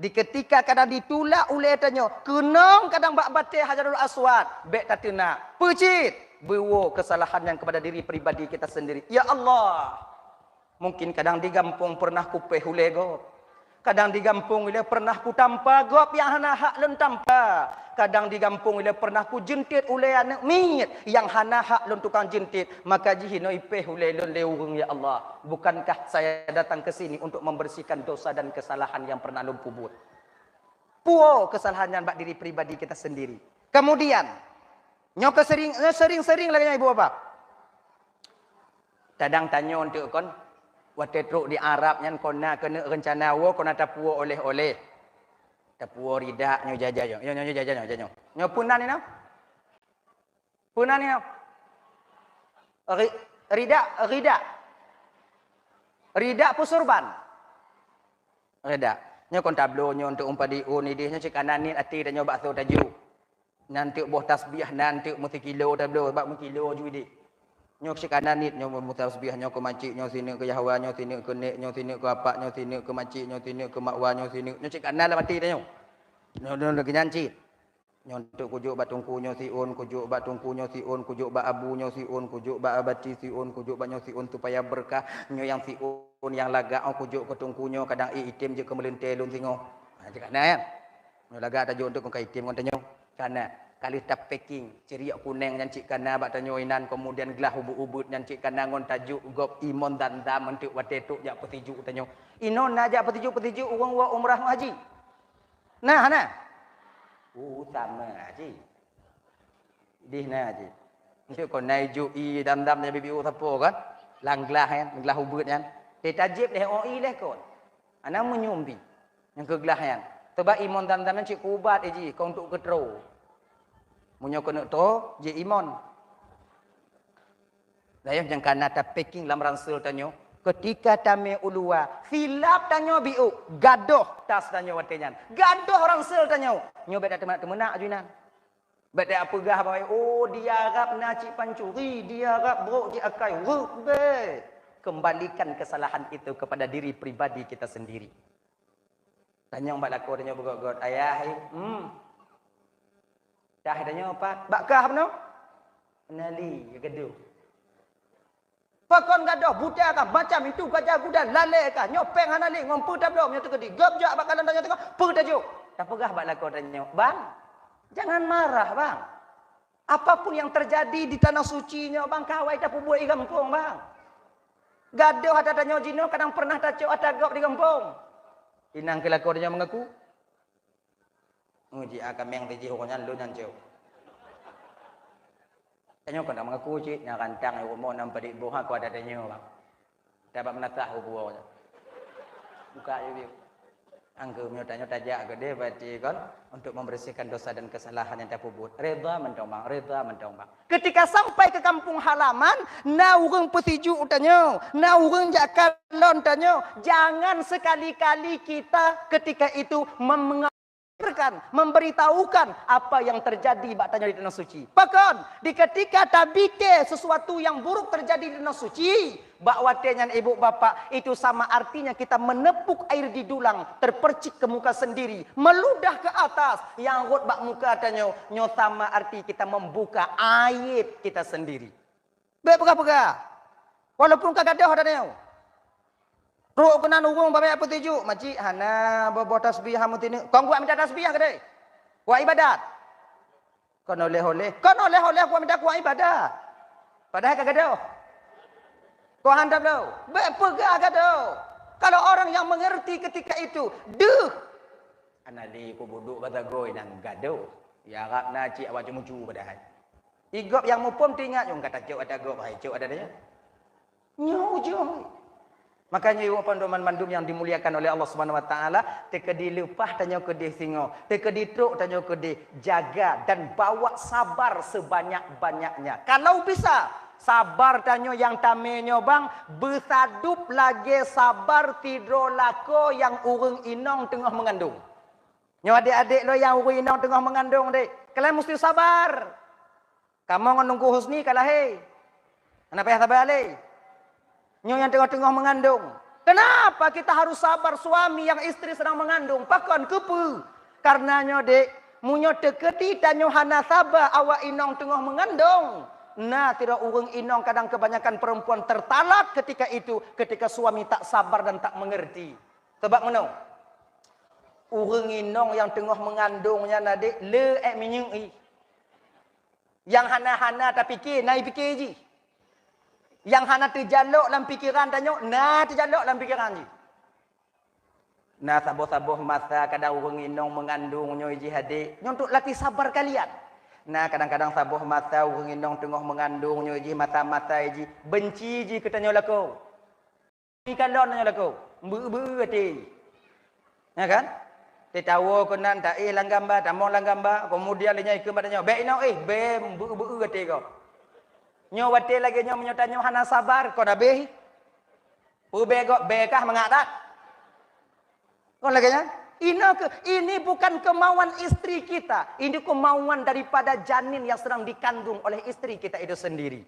Di ketika kadang ditulak ulée tanyoe, keunong kadang bak batée Hajarul Aswad, bék tateunak. Peucit, beuwoe kesalahan nyan kepada diri pribadi kita sendiri. Ya Allah, mungkin kadang di gampông pernah kupéh ulée gob. Kadang di gampông ilée pernah kutampa gob nyang hana hak lôn tampa. Kadang di gampông ilée pernah kujeuntet ulée aneuëk miet nyang hana hak lôn tukang jeuntet. Maka jih inoe ipéh ulée lôn lé ureuëng, ya Allah. Bukankah saya datang ke sini untuk membersihkan dosa dan kesalahan yang pernah lôn peubuet? Puwoe kesalahan nyan bak diri pribadi kita sendiri. Kemudian, nyoe keusering-, nyoe sering-sering lagée nyan ibu bapak. Kadang tanyoe eunteuk kon, watée trok di Arab nyan kon na keuneuk reuncana woe kon na tapuwoe oleh-oleh. Tapuwoe ridak nyoe jaja nyoe. Nyoe, nyoe, nyoe jaja nyoe, jaja nyoe. Nyoe peue nan nyoe? Peue nan nyoe? Ri-, ridak, ridak. Ridak peue surban? Ridak. Nyoe kon tabloe nyoe eunteuk umpadi un ideh nyoe cit kana niet até tanyoe bak soe taju. Nan teuk boh tasbih, nan teuk meusikilo tabloe, bak meukilo ju ideh. Nyoe cit kana niet, nyoe meutasbih, nyoe keu macik, nyoe sineuk keu Yahwa, nyoe sineuk keu nek, nyoe sineuk keu apak, nyoe sineuk keu macik, nyoe sineuk keu makwa, nyoe sineuk, nyoe cit kana lam até tanyoe. Nyoe, nyoe lagée nyan cit. Nyoe untuk kujok bak teungku nyoe siôn, kujok bak teungku nyoe siôn, kujok bak abu nyoe siôn, kujok bak abati siôn, kujok bak nyoe siôn supaya berkah. Nyoe nyang siôn nyang lagak, oh, kujok keu teungku nyoe, kadang éh item jeuet keu meuleuntée lôn singoh. Ha, cit kana nyan. Nyoe lagak tajok untuk keu item ngon tanyoe. Kana, ka lheueh tapacking, ceuriek kuneng nyan cit kana bak tanyoe inan, kemudian glah ubeut-ubeut nyan cit kana ngon tajok gob imon dan dam untuk watée trok jak peusijuek tanyoe. Inoe na jak peusijuek-peusijuek ureuëng woe umrah ngon haji. Nah, hana? Uh, sama cit. Dih na cit. Eunteuk kon na ijok ie dam-dam nyang bibiôh sapo kan? Lam glah nyan, glah ubeut nyan. Teutajép lé, oh, ie lé kon. Hana meunyum pih. Nyang keu glah nyan. Teuba imon dam-dam nyan cit keu ubat jih, kon untuk keu troe. Meunyoe keuneuk troe, jeuet imon. Dayah nyang kana tapacking lam ransel tanyoe, keutika tamé u luwa, silap tanyoe biôh, gadôh tas tanyoe watée nyan, gadôh ransel tanyoe. Nyoe bék tateumeunak-teumeunak aju inan. Bék tapeugah bahwa, "Oh, di Arab na cit pancuri, di Arab brok cit akai." Reuek bék. Kembalikan kesalahan itu kepada diri pribadi kita sendiri. Tanyong bak lakoe tanyoe beugöt-göt, "Ayah, eh?" "Hmm." "Tah tanyoe pat?" "Bak kah bunoe?" "Hana lé, gadôh." "Pakon gadôh, buta kah, macam itu gajah guda, lalée kah, nyoe péng hana lé, ngon peue tabloe, nyoe teukeudi, gob jak bak kalon tanyoe teuka, peue tajok?" Tapeugah bak lakoe tanyoe, "Bang, jangan marah, Bang. Apapun yang terjadi di tanah suci nyoe, Bang, kawai tapeubuet di gampông, Bang. Gadôh ata tanyoe jinoe kadang pernah tacok ata gob di gampông." Inang keu lakoe tanyoe mengaku. Uji a kameng tijih uroe nyan lôn nyan cok. Tanyoe kon mengaku cit, nyang rantang nyang rumoh nam padit boh ha keu adat tanyoe, Bang. Tabak meunasah u puwoe nyan. Buka ju biu. Angkeu meunyoe tanyoe tajak keudeh berarti kon untuk membersihkan dosa dan kesalahan yang tapeubuet. Reda mantong, Bang, reda mantong, Bang. Ketika sampai ke kampung halaman, na ureuëng peusijuek tanyoe, na ureuëng jak kalon tanyoe. Jangan sekali-kali kita ketika itu mem- memberitahukan apa yang terjadi bak tanyoe di tanah suci. Pakon, di ketika tabité sesuatu yang buruk terjadi di tanah suci, bak watée nyan ibu bapak, itu sama artinya kita menepuk air di dulang, terpercik ke muka sendiri, meludah ke atas, nyang rhot bak muka tanyoe, nyoe sama arti kita membuka aib kita sendiri. Bék peugah-peugah. Walaupun ka gadôh tanyoe. Trok keunan ureuëng babah peutuju, "Makcik, hana boh-boh tasbih hana meuteuneu." Kon kuat mita tasbih keudeh. Kuat ibadat. Kon oleh-oleh. Kon oleh-oleh kuat mita kuat ibadat. Padahai ka gadôh. Kok hana tabloe. Bék peugah gadôh. Kalau orang yang mengerti ketika itu, deuh. Hana lé kok bodoh kata goi nang gadôh. Ya Arab na cik awak ceumucu padahai. Igop nyang muphom teuingat nyang kata cok ada gop, hai cok ada dia. Nyoe ujong. Makanya ibu panduman mandum yang dimuliakan oleh Allah Subhanahu Wa Taala, teukeudi leupah tanyoe keudeh singoh, teukeudi trok tanyoe keudeh, jaga dan bawa sabar sebanyak-banyaknya. Kalau bisa, sabar tanyoe nyang tamé nyoe bang, beusadub lagée sabar sidroe lakoe nyang ureuëng inong teungoh meungandong. Nyoe adék-adék lôn nyang ureuëng inong teungoh meungandong deh, kalian musti sabar. Kamoe ngon Teungku Husni ka lahé. Hana payah sabar lé. Nyoe nyang teungoh-teungoh meungandong. Kenapa kita harus sabar suami yang istri sedang mengandung? Pakon, keupeue? Karena nyoe dek, meunyoe teukeudi tanyoe hana sabar awak inong teungoh meungandong, na sidroe ureuëng inong kadang kebanyakan perempuan tertalak ketika itu, ketika suami tak sabar dan tak mengerti. Sebab meunoe, ureuëng inong nyang teungoh meungandong nyan adék le ék minyeuk i. Nyang hana-hana tapike, na ipike jih. Nyang hana teujalok lam pikeran tanyoe, na teujalok lam pikeran jih. Na saboh-saboh masa kadang ureuëng inong meungandong nyoe jih adék, nyoe untuk latih sabar kalian. Na kadang-kadang saboh masa ureuëng inong teungoh meungandong nyoe jih masa-masa jih benci jih keu tanyoe lakoe. Ikalon nyoe lakoe, beu-beu até. Ya kan? Teuh tawoe keunan, taéh lam gamba, tamong lam gamba, kemudian lé nyan ikheun bak tanyoe, "Bék inong éh, bé beu-beu até gob." Nyoe watée lagée nyoe meunyoe tanyoe hana sabar, kon habéh. Peubé gob, bé kah mangat that. Kon lagée nyan? Inoe keu, ini bukan kemauan istri kita, ini kemauan daripada janin yang sedang dikandung oleh istri kita itu sendiri.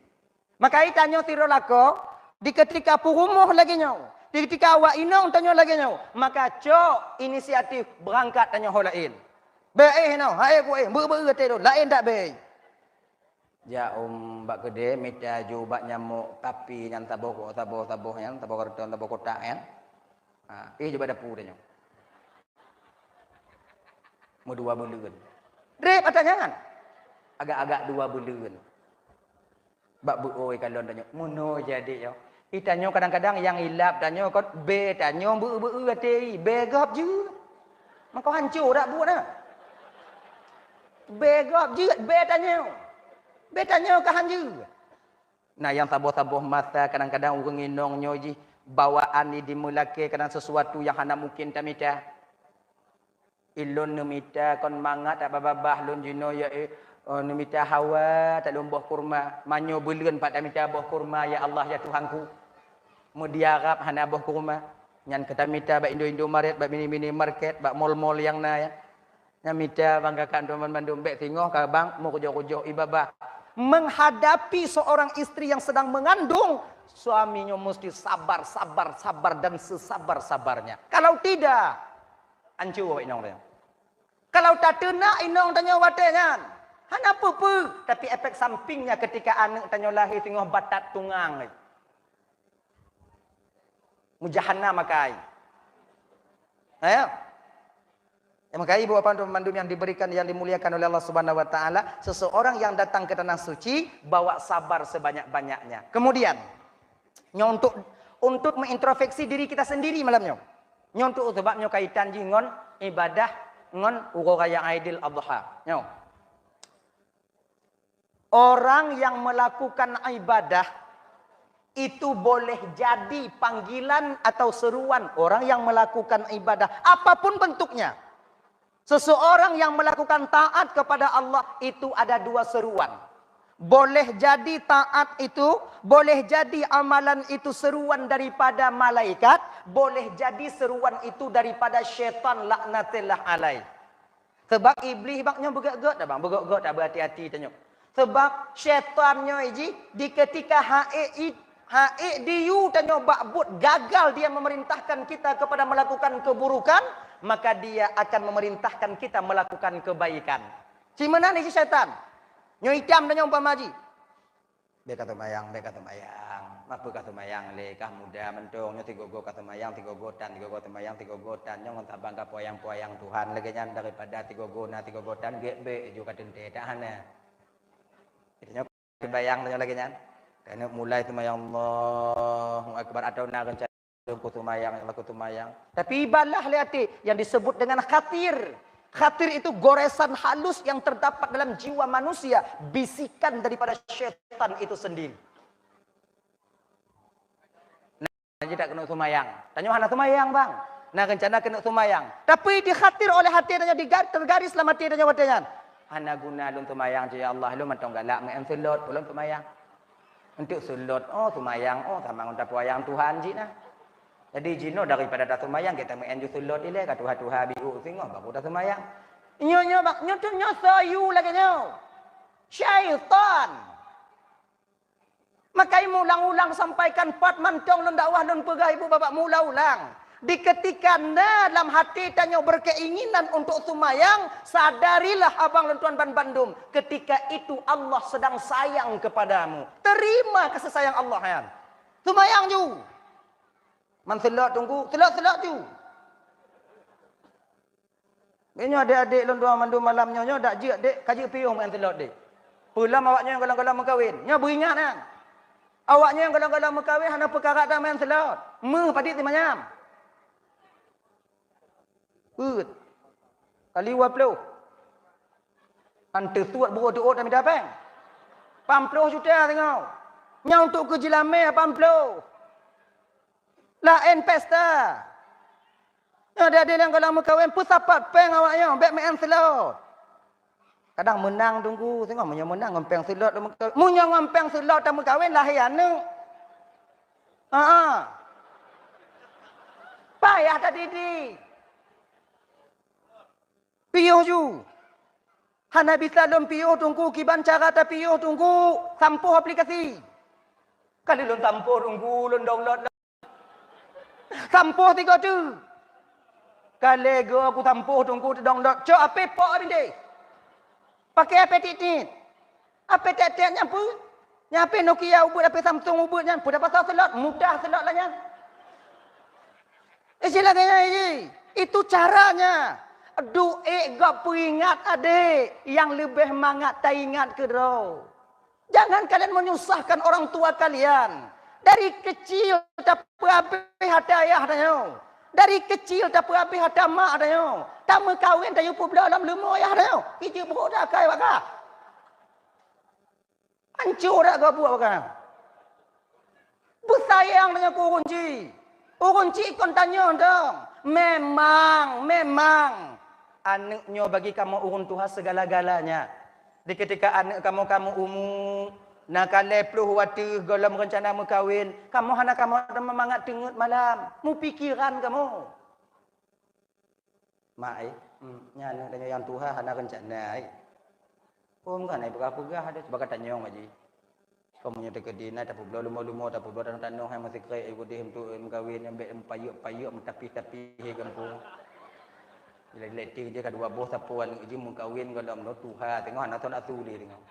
Maka tanyoe sidroe lakoe, di ketika peurumoh lagée nyoe, di ketika awak inong tanyoe lagée nyoe, maka cok inisiatif beurangkat tanyoe ho laén. Bék éh nyoe, hai ku éh, beu-beu até lôn, laén that bék. Jak um bak keudè mita ju bak nyamok, tapi nyan saboh, saboh, saboh nyan, saboh karton, saboh kotak nyan. Ha, éh ju bak dapu tanyoe. Meudua buleuen. Drip ata nyan. Agak-agak dua buleuen. Bak beuoi kalon tanyoe, meunoe jadi nyoe. Itanyoe kadang-kadang nyang ilab tanyoe kon bé tanyoe beu-beu até, bé gob jeuet. Mako hanco dak buet na. Bé gob jeuet, bé tanyoe. Bé tanyoe ka han jeuet. Na nyang saboh-saboh masa kadang-kadang ureuëng inong nyoe jih bawaan ni dimeulakée kadang sesuatu nyang hana mungkin tamita. Ilôn neumita kon mangat that babah lôn jinoe ya, eh, oh, neumita hawa that lôn boh kurma. Manyoe buleuen pat tamita boh kurma, ya Allah, ya Tuhanku. Meudiarab hana boh kurma. Nyan keu tamita bak indo-indo maret, bak mini-mini market, bak mall-mall nyang na ya. Nyan mita bang kakak teman bandum bék singoh ka bang meukujoh-kujoh ibabah. Menghadapi seorang istri yang sedang mengandung, suami nyoe mesti sabar, sabar, sabar dan sesabar-sabarnya. Kalau tidak, ancu awak inong dia. Kalau tateunak inong tanyoe watée nyan, hana peue-peue, tapi efek sampingnya ketika aneuk tanyoe lahé singoh batat tungang. Mujahannam makai. Ya? Ya, maka ibu bapak untuk mandum yang diberikan, yang dimuliakan oleh Allah Subhanahu wa taala, seseorang yang datang ke tanah suci bawa sabar sebanyak-banyaknya. Kemudian, nyoe untuk untuk mengintrospeksi diri kita sendiri malam nyoe. Nyoe untuk sebab nyoe kaitan jih ngon ibadah ngon uroe raya Aidil Adha. Nyoe. Orang yang melakukan ibadah itu boleh jadi panggilan atau seruan orang yang melakukan ibadah apapun bentuknya. Seseorang yang melakukan taat kepada Allah itu ada dua seruan. Boleh jadi taat itu, boleh jadi amalan itu seruan daripada malaikat, boleh jadi seruan itu daripada syaitan laknatillah alaih. Sabab Iblih bak nyoe beugét-gét dah bang, beugét-gét dah, beuhati-hati tanyoe. Sabab syaitan nyoe jih di ketika ha'ék i-, ha'ék diyue tanyoe bak buet gagal dia memerintahkan kita kepada melakukan keburukan, maka dia akan memerintahkan kita melakukan kebaikan. Cit meunan jih syaitan. Nyoe itam tanyoe umpama jih. Bék ka seumayang, bék ka seumayang. Mapeue ka seumayang lé, kah muda mantong, nyoe sigoe-goe ka seumayang, sigoe-goe tan, sigoe-goe seumayang, sigoe-goe tan. Nyoe ngon saban ka peuyang-peuyang Tuhan lagée nyan daripada sigoe-goe na sigoe-goe tan, gét bék ju ka teuntée, tak hana. Nyoe seumayang nyoe lagée nyan. Keuneuk mulai seumayang Allahu Akbar atau na rencana Laku seumayang, laku seumayang. Tapi ibalah lé até yang disebut dengan khatir. Khatir itu goresan halus yang terdapat dalam jiwa manusia, bisikan daripada syaitan itu sendiri. Nah, jadi tak keuneuk seumayang. Tanyoe hana seumayang, bang. Nah, rencana keuneuk seumayang. Tapi dikhatir oleh hati tanyoe, digar-, tergaris dalam hati tanyoe watée nyan. Hana guna lôn seumayang, ya Allah, lôn mantong galak meu'en seulot, ulôn seumayang. Untuk seulot, oh, seumayang, oh, sama ngon tapeuyang Tuhan jih nah. Jadi jinoe daripada taseumayang, kita meu'en ju seulot ilée ka tuha-tuha biôk singoh baru taseumayang. Nyoe, nyoe, bak, nyoe tu nyoe soe yue lagée nyoe. Syaitan. Maka meuulang-ulang sampaikan pat mantong lôn dakwah lôn peugah ibu bapak meuulang-ulang. Di ketika na lam hati tanyoe berkeinginan untuk seumayang, sadarilah abang lôn tuan ban bandum, ketika itu Allah sedang sayang kepadamu. Terima kasih sayang Allah nyan. Seumayang ju. Man seulot teungku, seulot-seulot ju. Meunyoe adék-adék lôn dua mandum malam nyoe, nyoe dak jeuet dek, ka jeuet piôh meu'en seulot dek. Peue lom awak nyoe nyang golom-golom meukawen. Nyoe beuingat nyan. Awak nyoe nyang golom-golom meukawen hana peukara dak meu'en seulot. Meuh padit timanyam. Peuet. Kali dua ploh. Kan teusuet buet teuôt dan mida péng. Peuet ploh juta singoh. Nyan untuk keu jilamé peuet ploh. Laén pesta. Nyoe adék-adék nyang golom meukawen peusapat péng awak nyoe, bék meu'en seulot. Kadang meunang teungku, singoh meunyoe meunang ngon péng seulot lôn meukawen. Meunyoe ngon péng seulot tameukawen lahé aneuk. Haa. Payah tadidik. Piôh ju. Hana bisa lôn piôh teungku, kiban cara tapiôh teungku, sampôh aplikasi. Kali lôn sampôh teungku, lôn download. Sampôh tiga tu. Ka lhèe go kusampôh teungku teudownload. Cok H P pok bintéh. Pakai H P tiet-tiet. H P tiet-tiet nyan peue? Nyan H P Nokia ubeut, H P Samsung ubeut nyan. Peue dah pasang slot, mudah slot lah nyan. Eh, si lagèe nyan, eh, itu caranya. Duek gob peuingat adék, nyang leubeh mangat taingat keudroe. Jangan kalian menyusahkan orang tua kalian. Dari kecil tapeuabéh atra ayah tanyoe. Dari kecil tapeuabéh atra mak tanyoe. Tameukawen tanyoe peubloe lam leumo ayah tanyoe. Ijeuet brok dak akai bak kah. Hancô dak gob buet bak kah. Beusayang tanyoe keu ureueng chik. Ureueng chik kon tanyoe dong. Memang, memang. Aneuk nyoe bagi kamoe ureueng tuha segala-galanya. Di ketika aneuk kamoe ka meu-umu, na ka lhèe ploh watèe gohlom reuncana meukawen, kamoe hana kamoe mangat teungeut malam, mupikeran kamoe. Mak, eh, hmm, nyan aneuk tanyoe nyang tuha hana reuncana, eh. Oh, meukan, eh, peugah-peugah ada, cuba ka tanyong aja. Kamoe nyoe teukeudi na tapeubloe leumo-leumo, tapeubloe tanoh-tanoh nyang meusikrek, eh, udeh untuk, eh, meukawen, nyang bèk meupayeuk-payeuk, meutapih-tapih, eh, gampông. Dilèe-dilèe teuh je ka dua boh sapeue aneuk jih meukawen gohlom nyoe tuha, teungoh hana thon asu lé teungoh.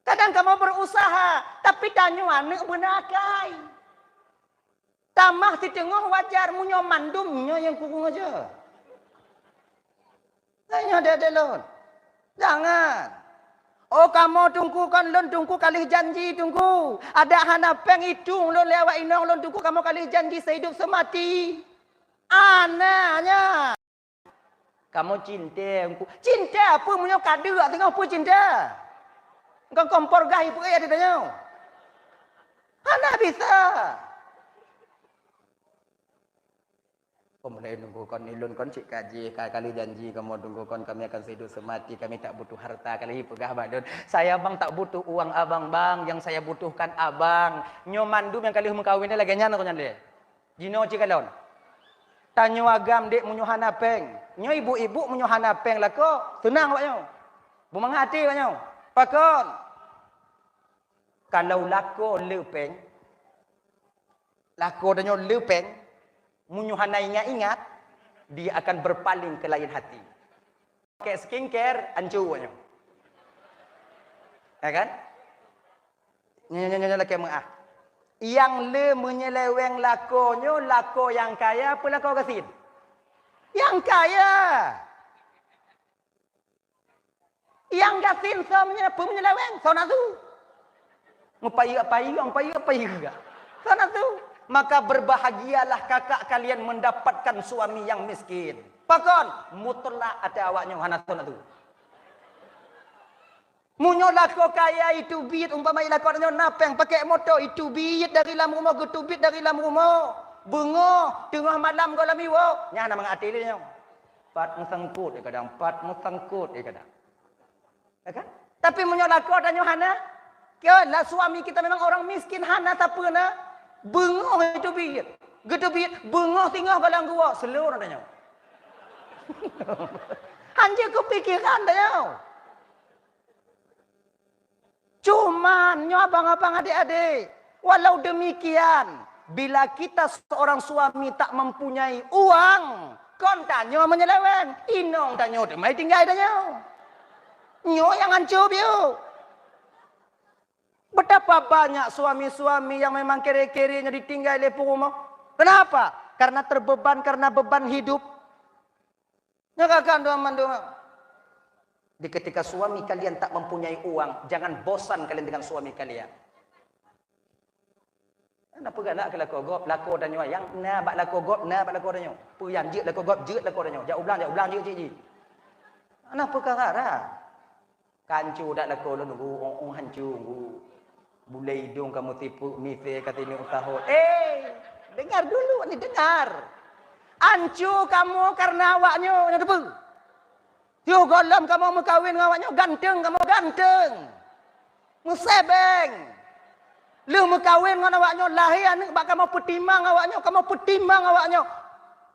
Kadang kamoe berusaha, tapi tanyoe aneuk beuna akai. Tamah siteungoh wajar, meunyoe mandum nyoe nyang kureueng aja. Hai nyoe deh-deh lôn. Jangan. Oh, kamoe teungku kon lôn teungku ka lheueh janji teungku. Adak hana péng itong lôn lé awak inong lôn teungku kamoe ka lheueh janji seuhidup seumati. Ana nyan. Kamoe cinta engku. Cinta apa meunyoe ka deuek teungoh peue cinta? Engkau kompor gah ipeue ya tanyoe. Hana bisa. Pemuda nunggu kon ilun kon cik kaji ka kali janji kamu tunggu kon kami akan sehidup semati kami tak butuh harta kali peugah bak lôn. Saya bang tak butuh uang abang bang yang saya butuhkan abang. Nyoe mandum nyang ka lheueh meukawen lagèe nyan kon nyan lé. Jinoe cit kalon. Tanyoe agam dek meunyoe hana péng. Nyoe ibu-ibu meunyoe hana péng lakoe, seunang awaknyoe. Beumangat até awaknyoe. Pakon? Kalau lakoe le péng, lakoe tanyoe le péng, meunyoe hana ingat-ingat, dia akan berpaling ke lain hati. Pakai skincare, ancô nyoe. Ya kan? Nyoe, nyoe, nyoe, nyoe lakée meuah. Nyang le meunyeuleweng lakoe nyoe, lakoe nyang kaya peue lakoe gasien? Nyang kaya. Nyang gasien soe meunye-, peue meunyeuleweng, soe nafsu. Meupayeuek-payeuek, meupayeuek-payeuek. Soe nafsu. Maka berbahagialah kakak kalian mendapatkan suami yang miskin. Pakon? Mutlak até awaknyoe hana soe nafsu. Meunyoe lakoe kaya iteubiet, umpama lakoe nyoe na péng pakai moto, iteubiet dari lam rumoh, geuteubiet dari lam rumoh. Beungoh, teungoh malam goh lam iwoe, nyan hana mangat até lé nyoe. Pat meusangkot kadang, pat meusangkot kadang. Ya kan? Tapi meunyoe lakoe tanyoe hana, keu lah suami kita memang orang miskin, hana sapeue na, beungoh iteubiet. Geuteubiet, beungoh singoh goh lam guwoe, seuleueng tanyoe. Hanjeuet keu pikiran tanyoe. Cuman, nyoe abang-abang, adik-adik, walau demikian, bila kita seorang suami tak mempunyai uang, kon tanyoe meunyeuleweng, inong tanyoe teuma tinggai tanyoe. Nyoe nyang hanco biôh. Betapa banyak suami-suami yang memang kere-kere nyoe ditinggai lé peurumoh. Kenapa? Karena terbeban, karena beban hidup. Nyoe ka kan dua mandum. Di ketika suami kalian tak mempunyai uang, jangan bosan kalian dengan suami kalian. Na peugah nak keu lakoe gob, lakoe tanyoe nyang na bak lakoe gob, na bak lakoe tanyoe. Peue nyang jeuet lakoe gob, jeuet lakoe tanyoe. Jak u blang, jak u blang, jeuet cit jih. Na peukara dah. Kanco dak lakoe lôn, nunggu ong-ong hanco, nunggu bulée idong kamoe sipeuek, misée ka sineuk tahon. Eh, dengar dulu ni, dengar. Hanco kamoe karena awaknyoe, nyoe teupeue. Yoh gohlom kamoe meukawen ngon awaknyoe, ganteng kamoe, ganteng. Meusebeng. Lheueh meukawen ngon awaknyoe, lahé aneuk bak kamoe peutimang awaknyoe, kamoe peutimang awaknyoe.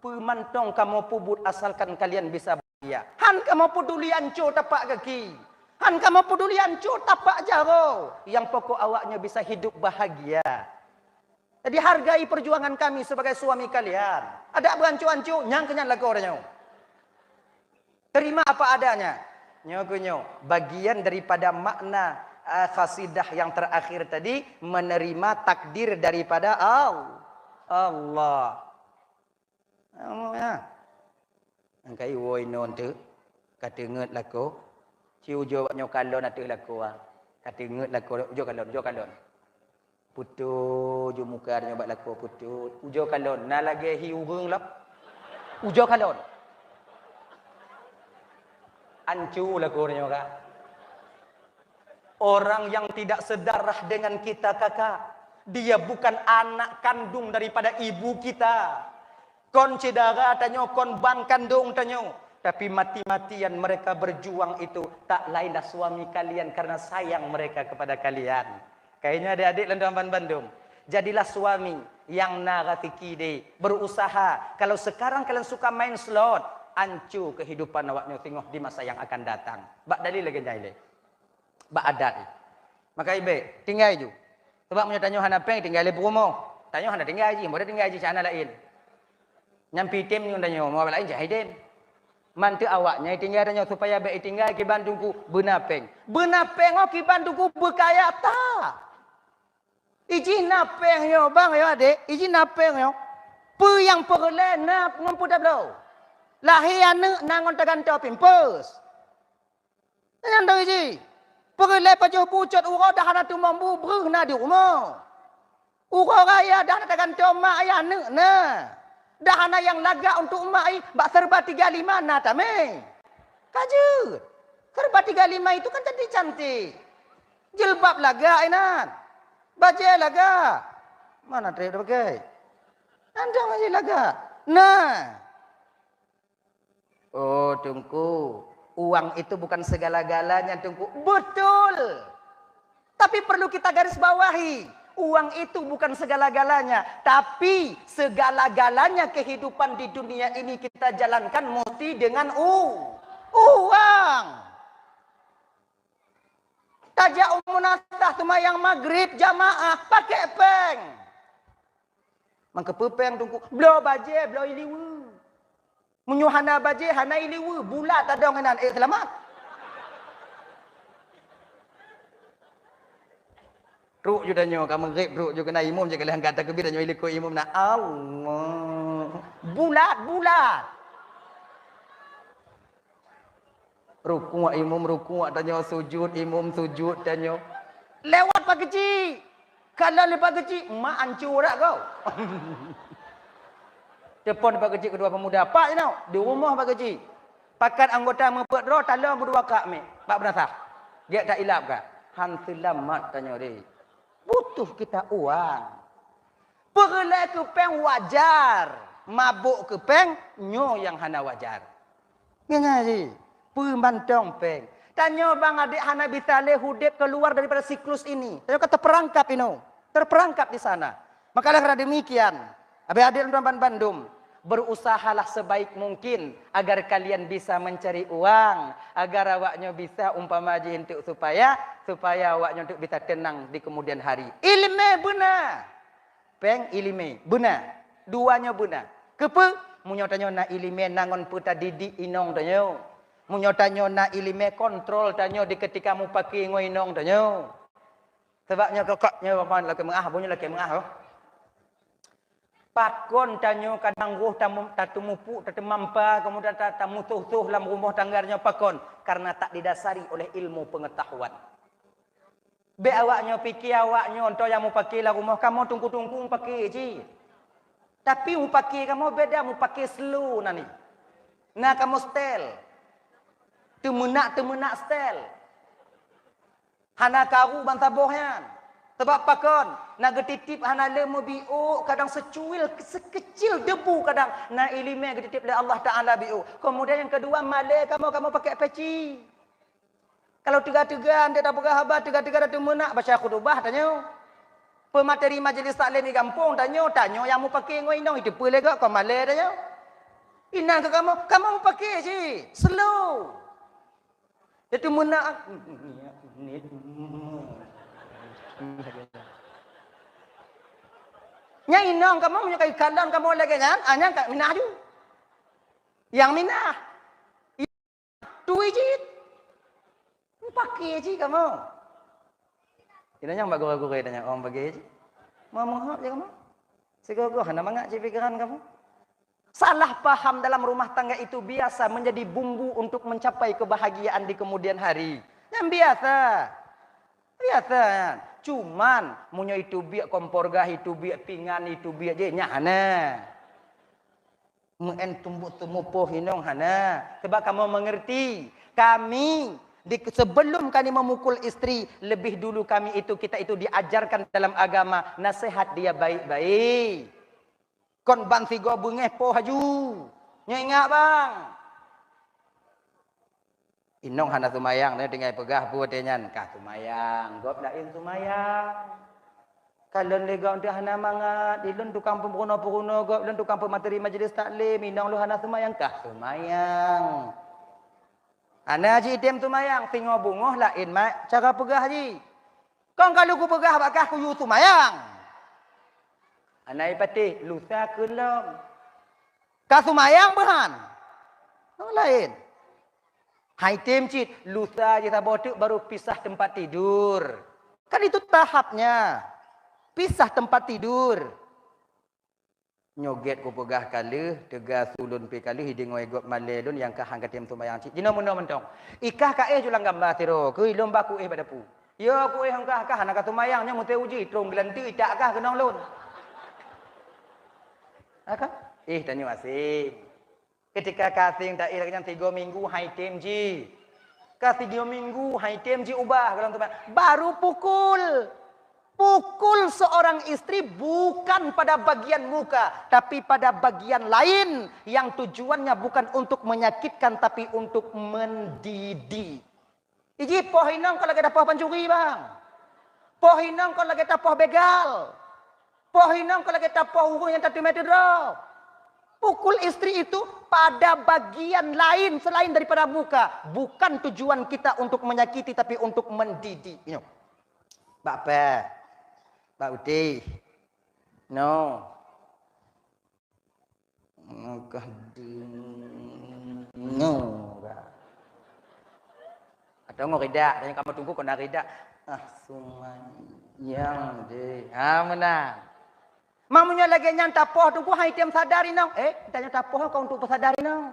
Peue mantong kamoe peubuet asalkan kalian bisa bahagia. Han kamoe peuduli anco tapak gaki. Han kamoe peuduli anco tapak jaroe. Nyang pokok awaknyoe bisa hidup bahagia. Jadi hargai perjuangan kami sebagai suami kalian. Adak beuanco-anco, nyang keunyan lakoe tanyoe. Terima apa adanya. Nyoe keuh nyoe, bagian daripada makna, ah, qasidah yang terakhir tadi, menerima takdir daripada Al-, Allah. Namanya. Angkai woe inong teuk, ka teungeut lakoe. Ci ujoe bak nyoe kalon ateueh lakoe, ah. Ka teungeut lakoe, ujoe kalon, ujoe kalon. Putôh ju muka tanyoe bak lakoe, putôh. Ujoe kalon, na lagée hi ureuëng lom. Ujoe kalon. Ancu lakoe tanyoe ka. Orang yang tidak sedarah dengan kita, kakak, dia bukan anak kandung daripada ibu kita. Kon syedara tanyoe, kon ban kandong tanyoe. Tapi mati-matian mereka berjuang itu tak lainlah suami kalian karena sayang mereka kepada kalian. Kayaknya adik-adik london bandum. Jadilah suami yang na rezeki deh, berusaha. Kalau sekarang kalian suka main slot, ancu kehidupan awaknyoe singoh di masa yang akan datang. Bak dalil lagée nyan ilée. Bak adat. Maka ibek, tinggai ju. Sebab meunyoe tanyoe hana péng, tinggai lé peurumoh. Tanyoe hana tinggai jih, modai tinggai jih cak hana laén. Nyang pi tem nyoe tanyoe, mau laén cak hai tem. Manteuk awak nyang tinggai tanyoe supaya bék tinggai kiban teungku beuna péng. Beuna péng oh kiban teungku beukaya ta. Ijih na péng nyoe bang yo adek, ijih na péng nyoe. Peue nyang peureulée na ngon peue tabloe. Lahé aneuk na ngon tagantoe pampers. Nyan doi jih. Peureulée pajoh bu cot uroe dah hana teumambu breuh na di rumoh. Uroe raya dah na tagantoe mak ayah aneuk na. Dah hana nyang lagak untuk mak ai bak serba tiga lima na tamé. Ka jeuet. Serba tiga lima itu kan cantik-cantik. Jilbab lagak inan. Bajée lagak. Mana treb dah pakai? Andang bajée lagak. Nah. Oh, Teungku, uang itu bukan segala-galanya, Teungku. Betul. Tapi perlu kita garis bawahi, Uang itu bukan segala-galanya, tapi segala-galanya kehidupan di dunia ini kita jalankan mesti dengan u-, uang. Tajak u meunasah seumayang maghrib jamaah pakai péng. Mangkeupeu péng Teungku, bloe bajée, bloe iliweue. Meunyoe hana bajée, hana iliweue, bulat tadong inan, ék seulamat. Trok ju tanyoe, ka maghrib trok ju keunan imum, jeuet ka lheueh angkat takbir, tanyoe ilikot imum na Allah. Bulat, bulat. Rukuk, imum rukuk, tanyoe sujud, imum sujud, tanyoe. Lewat Pak Keuchik. Kalau lé Pak Keuchik, mak ancur dak kau. Telepon Pak Keuchik ketua pemuda, "Pak, inoe, di rumoh Pak Keuchik. Pakat anggota meupeuet droe, talong keudua kak mik, bak beunasah. Gét tak ilap ka." Han seulamat tanyoe deh. Butuh kita uang. Peureulée keu péng wajar, mabök keu péng nyoe nyang hana wajar. Nyan jih, peumantong péng. Tanyoe bang adék hana bisa lé udép keluar daripada siklus ini. Tanyoe ka teupeurangkap inoe, teupeurangkap di sana. Maka oleh karena demikian, adik-adik lôn ban bandum, berusahalah sebaik mungkin agar kalian bisa mencari uang, agar awaknyoe bisa umpama jih untuk supaya, supaya awaknyoe untuk bisa tenang di kemudian hari. Ileumé beuna. Péng ileumé beuna. Dua nyoe beuna. Keupeue? Meunyoe tanyoe na ileumé na ngon peue tadidik inong tanyoe. Meunyoe tanyoe na ileumé kontrol tanyoe di ketika mupake ngon inong tanyoe. Sabab nyoe kokok nyoe ban lakée meuah, bunoe lakée meuah. Pakon tanyoe kadang roh tamu-, tateumupuk, tateumampa, kemudian ta-, tamusoh-soh lam rumoh tangga nyoe pakon? Karena tak didasari oleh ilmu pengetahuan. Bék awaknyoe pike awaknyoe ntoe nyang mupake lam rumoh, kamoe teungku-teungku mupake cit. Tapi mupake kamoe beda, mupake slow na ni. Na kamoe style. Teumeunak-teumeunak style. Hana karu bansaboh nyan. Sabab pakon? Na geutitip hana lé meubiôk, kadang secuil, sekecil debu kadang. Na ileumé geutitip lé Allah Taala biôk. Kemudian nyang keudua, malée kamoe, kamoe pake peci. Kalau teuga-teuga, andai tapeugah haba, teuga-teuga tateumeunak baca khutubah tanyoe. Peumateri majelis taklim di gampông tanyoe, tanyoe nyang mupake ngon inong, iteupeue lé gob kon malée tanyoe. Inan keu kamoe, kamoe mupake cit, slow. Tateumeunak. Nyan inong kamoe meunyoe ka ikalon kamoe lagée nyan, ah, nyan ka minah ju. Nyang minah. Tui cit. Mupake cit kamoe. Inong nyang bak gurée-gurée tanyoe, "Ong pake cit? Mau meuhab je kamoe? Sigoe-goe hana mangat cit pikeran kamoe." Salah paham dalam rumah tangga itu biasa menjadi bumbu untuk mencapai kebahagiaan di kemudian hari. Nyan biasa. Biasa nyan. Cuman, meunyoe itu biek kompor gah, itu biek pingan, itu biek je, nyan hana. Meu'en tumbuk teumupoh inong hana. Sebab kamoe mengerti, kami di, sebelum kami memukul istri, lebih dulu kami itu, kita itu diajarkan dalam agama, nasihat dia baik-baik. Kon ban sigoe beungéh poh aju. Nyoe ingat bang. Inong hana seumayang, nyoe tinggai peugah peue watée nyan, "Kah seumayang, gob laén seumayang." Kalon lé gob teuh hana mangat, ilôn tukang peurunoe-peurunoe gob, ilôn tukang peumateri majelis taklim, inong lôn hana seumayang, kah seumayang. Hana jitem seumayang, singoh beungoh laén mat cara peugah jih. Kon ka lheueh kupeugah bak kah kuyue seumayang. Hana ipatéh, lusa kheun lom. Ka seumayang beuhan? Nyang laén. Hai tem cit, lusa jih saboh teuk baru pisah tempat tidur. Kan itu tahapnya. Pisah tempat tidur. Nyoe gét kupeugah ka lheueh, teuga su lôn pi ka lheueh, ideungoe gob malée lôn nyang kah han katem seumayang cit. Jinoe meunoe mantong. Ikah ka éh ju lam gamba sidroe, keu ilôn ba kuéh bak dapu. Yo kuéh hangkah kah hana ka seumayang, nyoe meuteuh uji, trong geulanteue itak kah keunong lôn. Ha kan? Éh tanyoe asing. Ketika ka asing taéh lagée nyan tiga minggu hai tem jih. Ka tiga minggu hai tem jih ubah golom teuma. Baru pukul. Pukul seorang istri bukan pada bagian muka, tapi pada bagian lain yang tujuannya bukan untuk menyakitkan, tapi untuk mendidik. Iji poh inong ka lagée dapoh pancuri, bang. Poh inong kon lagée tapoh begal. Poh inong kon lagée tapoh ureuëng nyang tateumé teudroe. Pukul istri itu pada bagian lain selain daripada muka. Bukan tujuan kita untuk menyakiti, tapi untuk mendidik. Nyoe. Bak peh. Bak utih. No. Ngagah deungoe. Atau ngon ridak, dan kamu tunggu kena ridak. Ah, sumayang deh. Ha, meunan. Meunyoe lagée nyan tapoh tunggu, hai tem sadar inong. Eh, tanyoe tapoh kau untuk peusadar inong.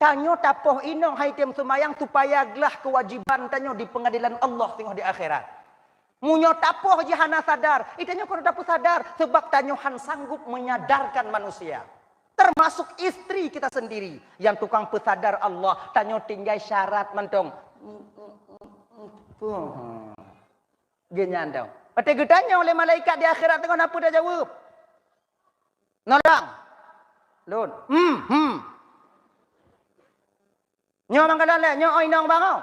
Tanyoe tapoh inong hai tem sumayang supaya glah kewajiban tanyoe di pengadilan Allah singoh di akhirat. Meunyoe tapoh jih hana sadar, i tanyoe keuneuk tapeusadar, sabab tanyoe han sanggup menyadarkan manusia. Termasuk istri kita sendiri yang tukang peusadar Allah, tanyoe tinggai syarat mantong. Geuh nyan dong. Watée geutanyoe lé malaikat di akhirat teungoh na peue tajaweueb. Nolong. Lôn. Hmm, hmm. Nyoe mangkalan lé, nyoe oi inong bangoe.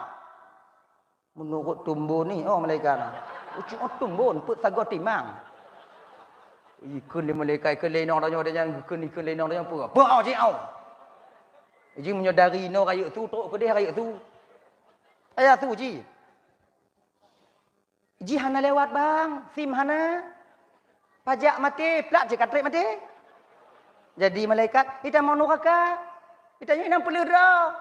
Meunurot tumbon ni, oh malaikat. Ucok oh tumbon, peuet sagoe timang. Ikheun lé malaikat, ikheun lé inong tanyoe, ikheun, ikheun lé inong tanyoe peue? Peue oh, cik oh. Ji meunyoe dari inoe rayeuk su, trok keudeh rayeuk su. Ayah su ji. Jih hana lewat bang, sim hana. Pajak maté, plat je katrek maté. Jadi malaikat, "Ita mau nuraka? Ita nyoe inong peuleuh droe."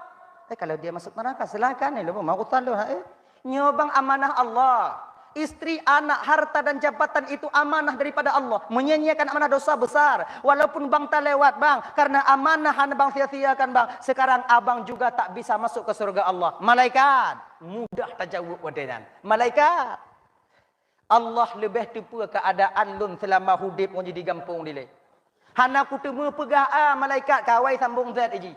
Eh, kalau dia masuk neraka, silakan. Eh, lupa mau kutan lu, ha, eh. Nyoe bang amanah Allah. Istri, anak, harta dan jabatan itu amanah daripada Allah. Menyia-nyiakan amanah dosa besar. Walaupun bang tak lewat bang, karena amanah hana bang sia-siakan bang. Sekarang abang juga tak bisa masuk ke surga Allah. Malaikat. Mudah tajaweueb watée nyan. Malaikat, Allah leubeh teupeue keuadaan lôn seulama udeb ngon jih di gampông dilée. Hana kuteumé peugah a malaikat kawai sambong zat iji.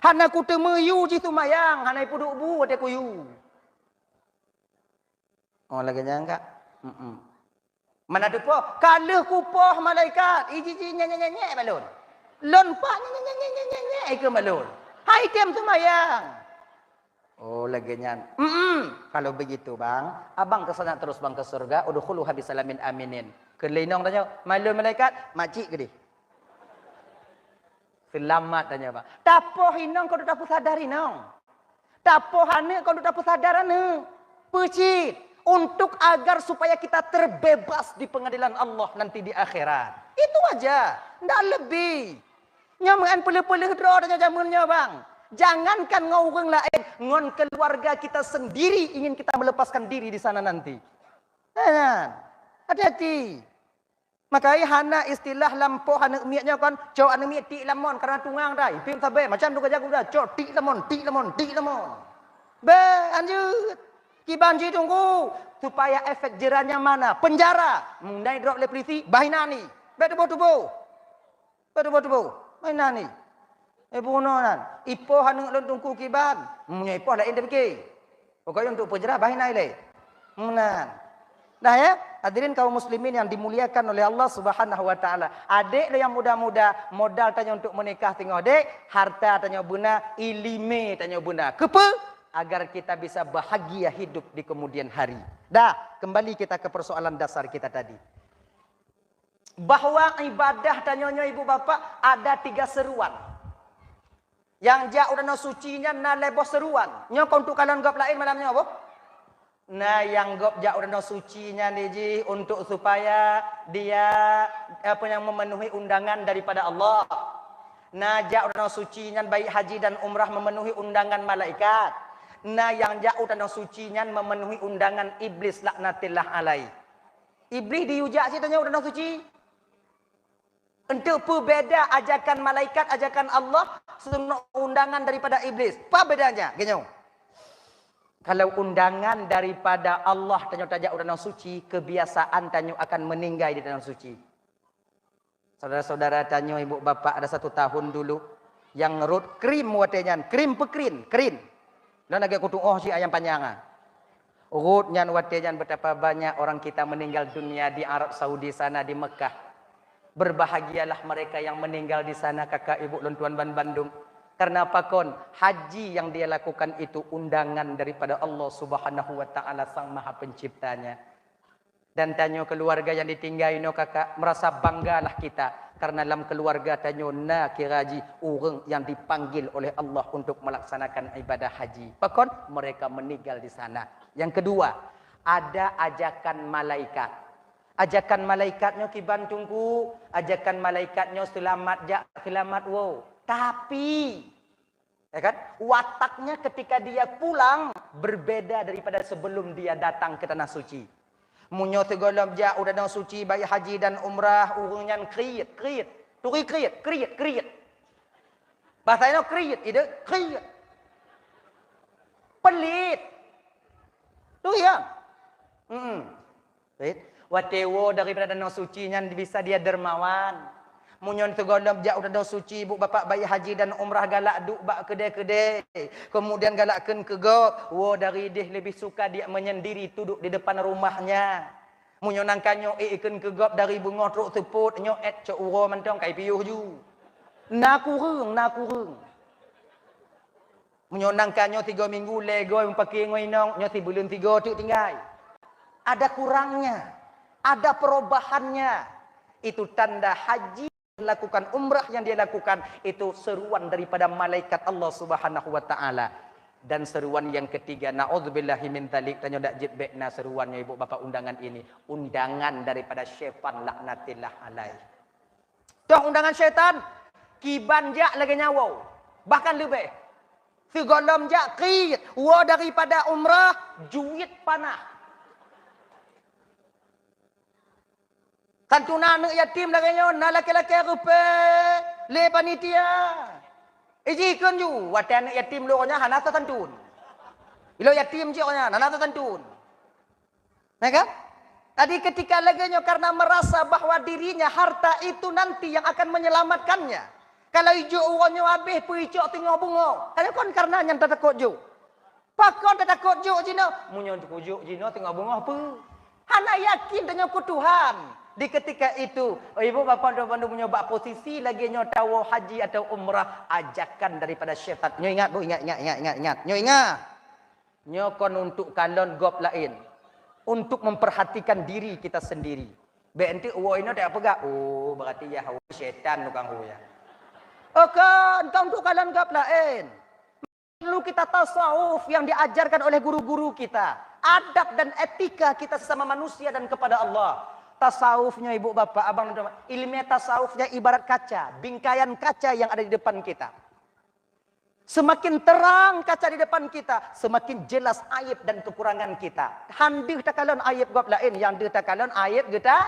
Hana kuteumé yue jisumayang, hana ipeuduek bu watée kuyue. Oh, lagée nyan ka? Mm-mm. Mana teupoh? Ka lheueh kupoh malaikat, iji jih nyek-nyek-nyek bak lôn. Lôn pak nyek-nyek-nyek ikeu bak lôn. Hai tem seumayang. Oh, lagée nyan. Mm-mm. Kalau begitu, bang, abang ke sana terus bang ke surga, udkhuluha bisalamin aminin. Keu lé inong tanyoe, malôn malaikat, makcik keudeh. Seulamat tanyoe, bang. Tapoh inong keuneuk tapeusadar inong. Tapoh aneuk keuneuk tapeusadar aneuk. Peue cit? Untuk agar supaya kita terbebas di pengadilan Allah nanti di akhirat. Itu aja, ndak lebih. Nyoe meu'en peuleuh-peuleuh droe tanyoe jameun nyoe, bang. Jangankan ngon ureuëng laén, ngon keluarga kita sendiri ingin kita melepaskan diri di sana nanti. Nah, hati-hati. Makai hana istilah lam poh aneuk miet nyoe kon, cok aneuk miet tik lam mon, karena tungang dai, pim sabe, macam tu kerja kuda, cok tik lam mon, tik lam mon, tik lam mon. Be, anjut. Kiban ji tunggu, supaya efek jerahnya mana? Penjara. Mundai drop oleh polisi, bahinani. Be tuboh-tuboh. Beutôi-beutôi, meunan ni. Eh, bunoe nan. Ipoh aneuk lôn teungku kiban. Meunyoe ipoh laén tapike. Pokoknya untuk peujeurah bah inan ilée. Meunan. Dah ya, hadirin kaum muslimin yang dimuliakan oleh Allah Subhanahu wa taala. Adék lôn nyang muda-muda, modal tanyoe untuk meunikah singoh dék, harta tanyoe beuna, iéleumé tanyoe beuna. Keupeue? Agar kita bisa bahagia hidup di kemudian hari. Dah, kembali kita ke persoalan dasar kita tadi. Bahwa ibadah tanyoe nyoe ibu bapak ada tiga seruan. Nyang jak u Danau Suci nyan na lhée boh seruan. Nyoe kon untuk kalon gob laén malam nyoe boh. Na nyang gob jak u Danau Suci nyan jih untuk supaya dia apa nyang memenuhi undangan daripada Allah. Na jak u Danau Suci nyan baik haji dan umrah memenuhi undangan malaikat. Na nyang jak u Danau Suci nyan memenuhi undangan iblis laknatillah alaih. Iblih diyue jak cit tanyoe u Danau Suci. Untuk peubeda ajakan malaikat, ajakan Allah, seunok undangan daripada Iblis. Apa bedanya? Geunyong. Kalau undangan daripada Allah tanyoe tajak u Danau Suci, kebiasaan tanyoe akan meninggai di Danau Suci. Saudara-saudara tanyoe, ibu bapak, ada satu tahun dulu, nyang rot krim watée nyan, krim peukrin, krin. Lôn lagée kutuoh cit ayam panyang ah. Rot nyan watée nyan betapa banyak orang kita meninggal dunia di Arab Saudi sana, di Mekah. Berbahagialah mereka yang meninggal di sana, kakak ibu lôn tuan ban bandum. Karena pakon, haji yang dia lakukan itu undangan daripada Allah Subhanahu wa Ta'ala, Sang Maha Penciptanya. Dan tanyoe keluarga nyang ditinggai inoe kakak, merasa banggalah kita karena lam keluarga tanyoe na kira jih ureuëng nyang dipanggil oleh Allah untuk melaksanakan ibadah haji. Pakon? Mereka meninggal di sana. Yang kedua, ada ajakan malaikat. Ajakan malaikat nyoe kiban Teungku, ajakan malaikat nyoe seulamat jak, seulamat woe. Tapi, ya kan? Wataknya ketika dia pulang berbeda daripada sebelum dia datang ke tanah suci. Meunyoe sigohlom jak u Danau Suci baik haji dan umrah, ureuëng nyan kriet, kriet. Turi kriet, kriet, kriet. Bahasa inoe kriet, ide kriet. Pelit. Tu ya. Hmm. Baik. Watée woe daripada Danau Suci nyan bisa dia dermawan. Meunyoe sigohlom jak u Danau Suci, ibu bapak baik haji dan umrah galak duek bak keudée-keudée. Kemudian galak kheun keu gob, woe dari ideh lebih suka dia menyendiri duduk di depan rumahnya. Meunyoe nangka nyoe ék kheun keu gob dari beungoh trok seupôt, nyoe ék cok uroe mantong kai piôh ju. Na kureueng, na kureueng. Meunyoe nangka nyoe tiga minggu, lhée goe meupaké ngon inong, nyoe sibuleuen tiga teuk tinggai. Ada kurangnya, ada perubahannya. Itu tanda haji lakukan, umrah yang dia lakukan, itu seruan daripada malaikat Allah Subhanahu wa Ta'ala. Dan seruan yang ketiga, naudzubillahi min dzalik, tanyoe dak jeuet bék na seruan nyoe ibu bapak undangan ini, undangan daripada syaitan laknatillah alaih. Toh undangan syaitan, kiban jak lagée nyan woe, bahkan leubeh. Sigohlom jak kriet, woe daripada umrah, juet panah. Santunan aneuëk yatim lagée nyoe, na lakée-lakée rupe lé panitia. Iji kheun ju, watée aneuëk yatim lôn nyan hana tasantun. Ilok yatim cit nyan, hana tasantun. Ya kan? Jadi ketika lagée nyoe karena merasa bahwa dirinya harta itu nanti yang akan menyelamatkannya. Kalau ijok uroe nyoe habéh, peu icok teungoh beungoh. Kan kon karena nyan tatakot jok. Pakon tatakot jok jinoe? Meunyoe teukujok jinoe teungoh beungoh peu? Hana yakin tanyoe keu Tuhan. Di ketika itu, oh, ibu bapak dan bandum meunyoe bak posisi lagée nyoe tawoe haji atau umrah, ajakan daripada syaitan. Nyoe ingat bu, ingat, ingat, ingat, ingat, ingat. Nyoe ingat. Nyoe kon untuk kalon gob laén, untuk memperhatikan diri kita sendiri. Bék enteuk woe inoe tapeugah, "Oh, berarti ya hawa syaitan tukang hu ya." Oh kon, kon untuk kalon gob laén. Perlu kita tasawuf yang diajarkan oleh guru-guru kita, adab dan etika kita sesama manusia dan kepada Allah. Tasawuf nyoe ibu bapak, abang dan teman, ilmu tasawuf nyoe ibarat kaca, bingkaian kaca yang ada di depan kita. Semakin terang kaca di depan kita, semakin jelas aib dan kekurangan kita. Han deuh takalon aib gob laén, nyang deuh takalon aib geuta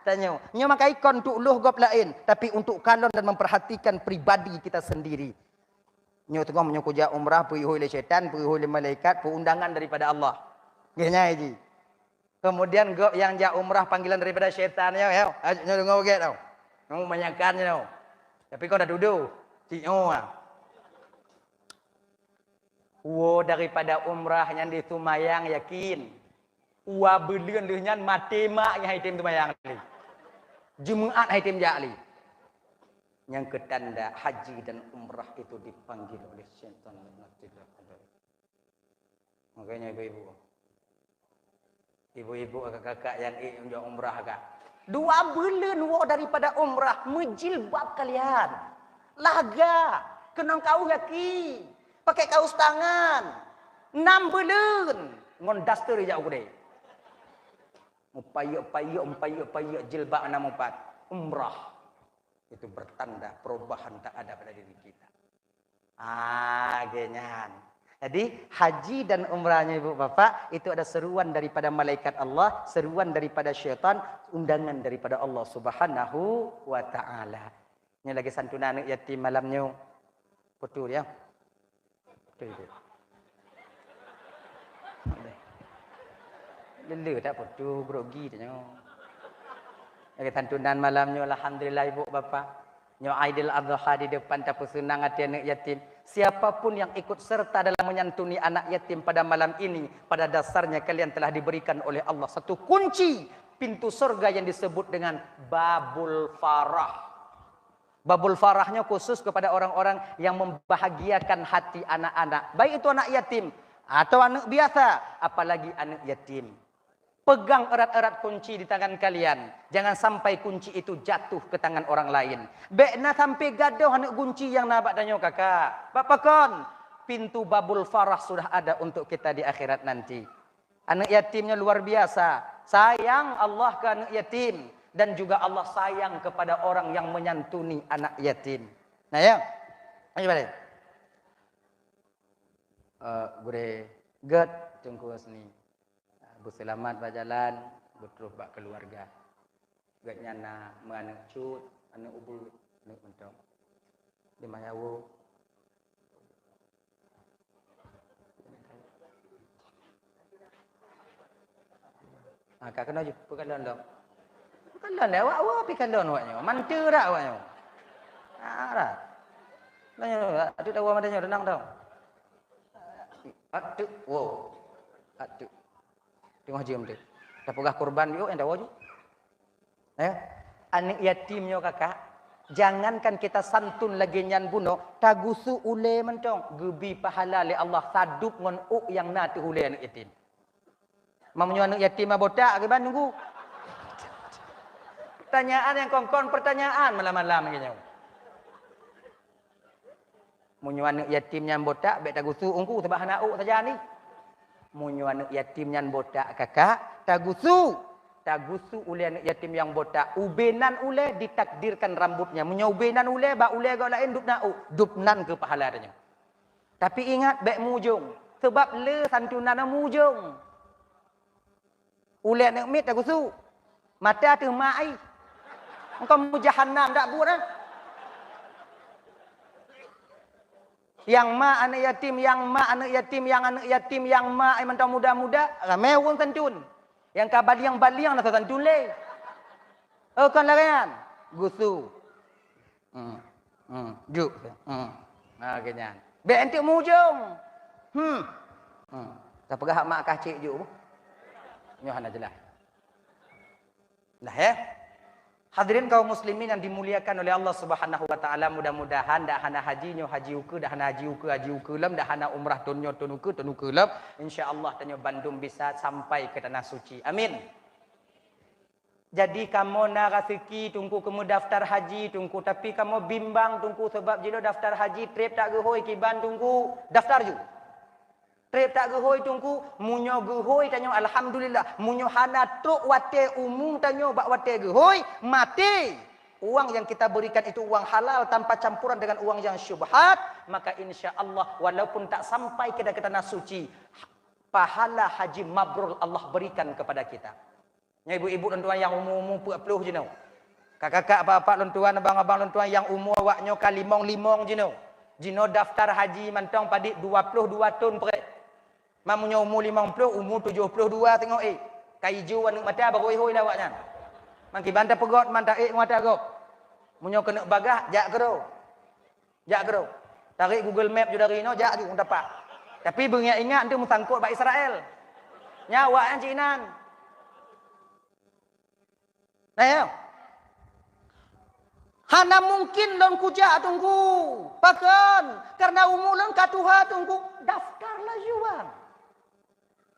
tanyoe. Nyoe maka ikon untuk lôh gob laén, tapi untuk kalon dan memperhatikan pribadi kita sendiri. Nyoe teungoh meunyoe kujak umrah, peuihôi lé syaitan, peuihôi lé malaikat, peuundangan daripada Allah. Geuh nyan ji. Kemudian gob nyang jak umrah panggilan daripada syaitan nyoe, ya. Nyoe deungoe gét tau. Nyoe banyakan nyoe. Tapi kau dah tuduh. Cik nyoe ah. Woe daripada umrah nyang disumayang yakin. Dua buleuen lheueh nyan maté mak nyang hai tem sumayang lé. Jumaat hai tem jak lé. Nyang keutanda haji dan umrah itu dipanggil oleh syaitan. Makanya ibu-ibu, ibu-ibu, kakak-kakak nyang ék jak umrah kak, dua buleuen woe daripada umrah, meujilbab kalian, laga, keunong kaos gaki, pakai kaos tangan, nam buleuen ngon daster jak u keudè. Mupayek-payek, mupayek-payek jilbab nam mupat, umrah. Itu bertanda perubahan tak ada pada diri kita. Ah, geuh nyan. Jadi, haji dan umrahnya ibu bapak itu ada seruan daripada malaikat Allah, seruan daripada syaitan, undangan daripada Allah Subhanahu wa Ta'ala. Nyoe lagée santunan aneuëk yatim malam nyoe. Betul ya? Betul, betul. Lele tak betul, grogi tu nyoe. Lagée santunan malam nyoe, alhamdulillah ibu bapak. Nyoe Aidil Adha di depan tapeuseunang até aneuëk yatim. Siapapun yang ikut serta dalam menyantuni anak yatim pada malam ini, pada dasarnya kalian telah diberikan oleh Allah satu kunci pintu surga yang disebut dengan Babul Farah. Babul farah nyoe khusus kepada orang-orang yang membahagiakan hati anak-anak, baik itu anak yatim atau anak biasa, apalagi anak yatim. Pegang erat-erat kunci di tangan kalian. Jangan sampai kunci itu jatuh ke tangan orang lain. Bék na sampai gadôh aneuk gunci nyang na bak tanyoe, kakak. Bak pakon? Pintu babul farah sudah ada untuk kita di akhirat nanti. Aneuk yatim nyoe luar biasa. Sayang Allah ke aneuk yatim dan juga Allah sayang kepada orang yang menyantuni anak yatim. Nah, ya. Ayo balik. Eh, gurée gét Teungku Husni. Beuseulamat bak jalan, beutroh bak keuluwarga. Gobnyan na meuaneuk cut, aneuk ubeut, aneuk mantong. Di Mayawo. Ah, ka keunoe ju, peukalon lom. Peukalon lé awak, awak peukalon awak nyoe. Manteue dak awak nyoe? Ah, dak. Nyoe, dak, dak, awak mantong nyoe, teunang dong. Atuk, wow. Atuk. Teungoh jeuem teuh. Tapeugah kurban yuk nyang tawoe ju. Eh, aneuk yatim nyoe kakak, jangankan kita santun lagée nyan bunoe, tagusu ulée mantong, geubi pahala lé Allah sadub ngon ôk nyang na teuh ulée aneuk yatim. Meunyoe aneuk yatim ma botak, kiban nunggu. Pertanyaan nyang kon-kon pertanyaan malam-malam lagée nyoe. Meunyoe aneuk yatim nyan botak, bék tagusu ungku sabab hana ôk sajan jih. Meunyoe aneuk yatim nyan botak kakak, tagusu. Tagusu ulée aneuk yatim nyang botak. Ubé nan ulée ditakdirkan rambutnya. Meunyoe ubé nan ulée, bak ulée gob laén dub na ôk. Dub nan keuh pahala tanyoe. Tapi ingat, bék mujông. Sabab le santunan mujông. Ulée aneuk miet tagusu. Mata teuh mak ai. Engkau mu jahannam dak buet, eh? Nyang mak aneuk yatim, nyang mak aneuk yatim, nyang aneuk yatim, nyang mak ai mantong muda-muda, ramé ureuëng santun. Nyang ka balieng-balieng na santun lé. Oh, kon lagée nyan. Gusu. Hmm. Hmm. Juk. Hmm. Ha, lagée nyan. Bék enteuk mujông. Hmm. Hmm. Tapeugah hak mak kah cék juk. Nyoe hana jeulaih. Nah, ya. Hadirin kaum muslimin yang dimuliakan oleh Allah Subhanahu wa taala, mudah-mudahan dak hana haji nyoe haji ukeue, dak hana haji ukeue haji ukeue lom, dak hana umrah thôn nyoe thôn ukeue thôn ukeue lom. Insya Allah tanyoe bandum bisa sampai ke tanah suci. Amin. Jadi kamoe na raseuki Teungku keu meudaftar haji Teungku, tapi kamoe bimbang Teungku, sabab jinoe daftar haji treb tak geuhôi kiban Teungku, daftar ju. Treb tak geuhôi Teungku, meunyoe geuhôi tanyoe alhamdulillah, meunyoe hana trok watée umu tanyoe bak watée geuhôi, maté. Uang yang kita berikan itu uang halal tanpa campuran dengan uang yang syubhat, maka insya Allah walaupun tak sampai kita ke tanah suci, pahala haji mabrur Allah berikan kepada kita. Nyoe ibu-ibu lôn tuan nyang umu-umu peuet ploh jinoe. Kakak-kakak, apak-apak lôn tuan, abang-abang lôn tuan nyang umu awak nyoe ka limong-limong jinoe. Jinoe daftar haji mantong padit dua ploh dua thon preh. Man meunyoe umu limong ploh, umu tujoh ploh dua teungoh ék. Ka ijo aneuk mata barô ihôi lé awak nyan. Man kiban tapeugot man taék ngon ata gob. Meunyoe keuneuk bagah, jak keudroe. Jak keudroe. Tarék Google Map ju dari inoe, jak ju dapat. Tapi beungiat ingat, eunteuk meusangkot bak Israel. Nyan awak nyan cit inan. Nah, ya. Hana mungkin lôn kujak Teungku. Pakon? Karena umu lôn ka tuha Teungku. Daftar laju bang.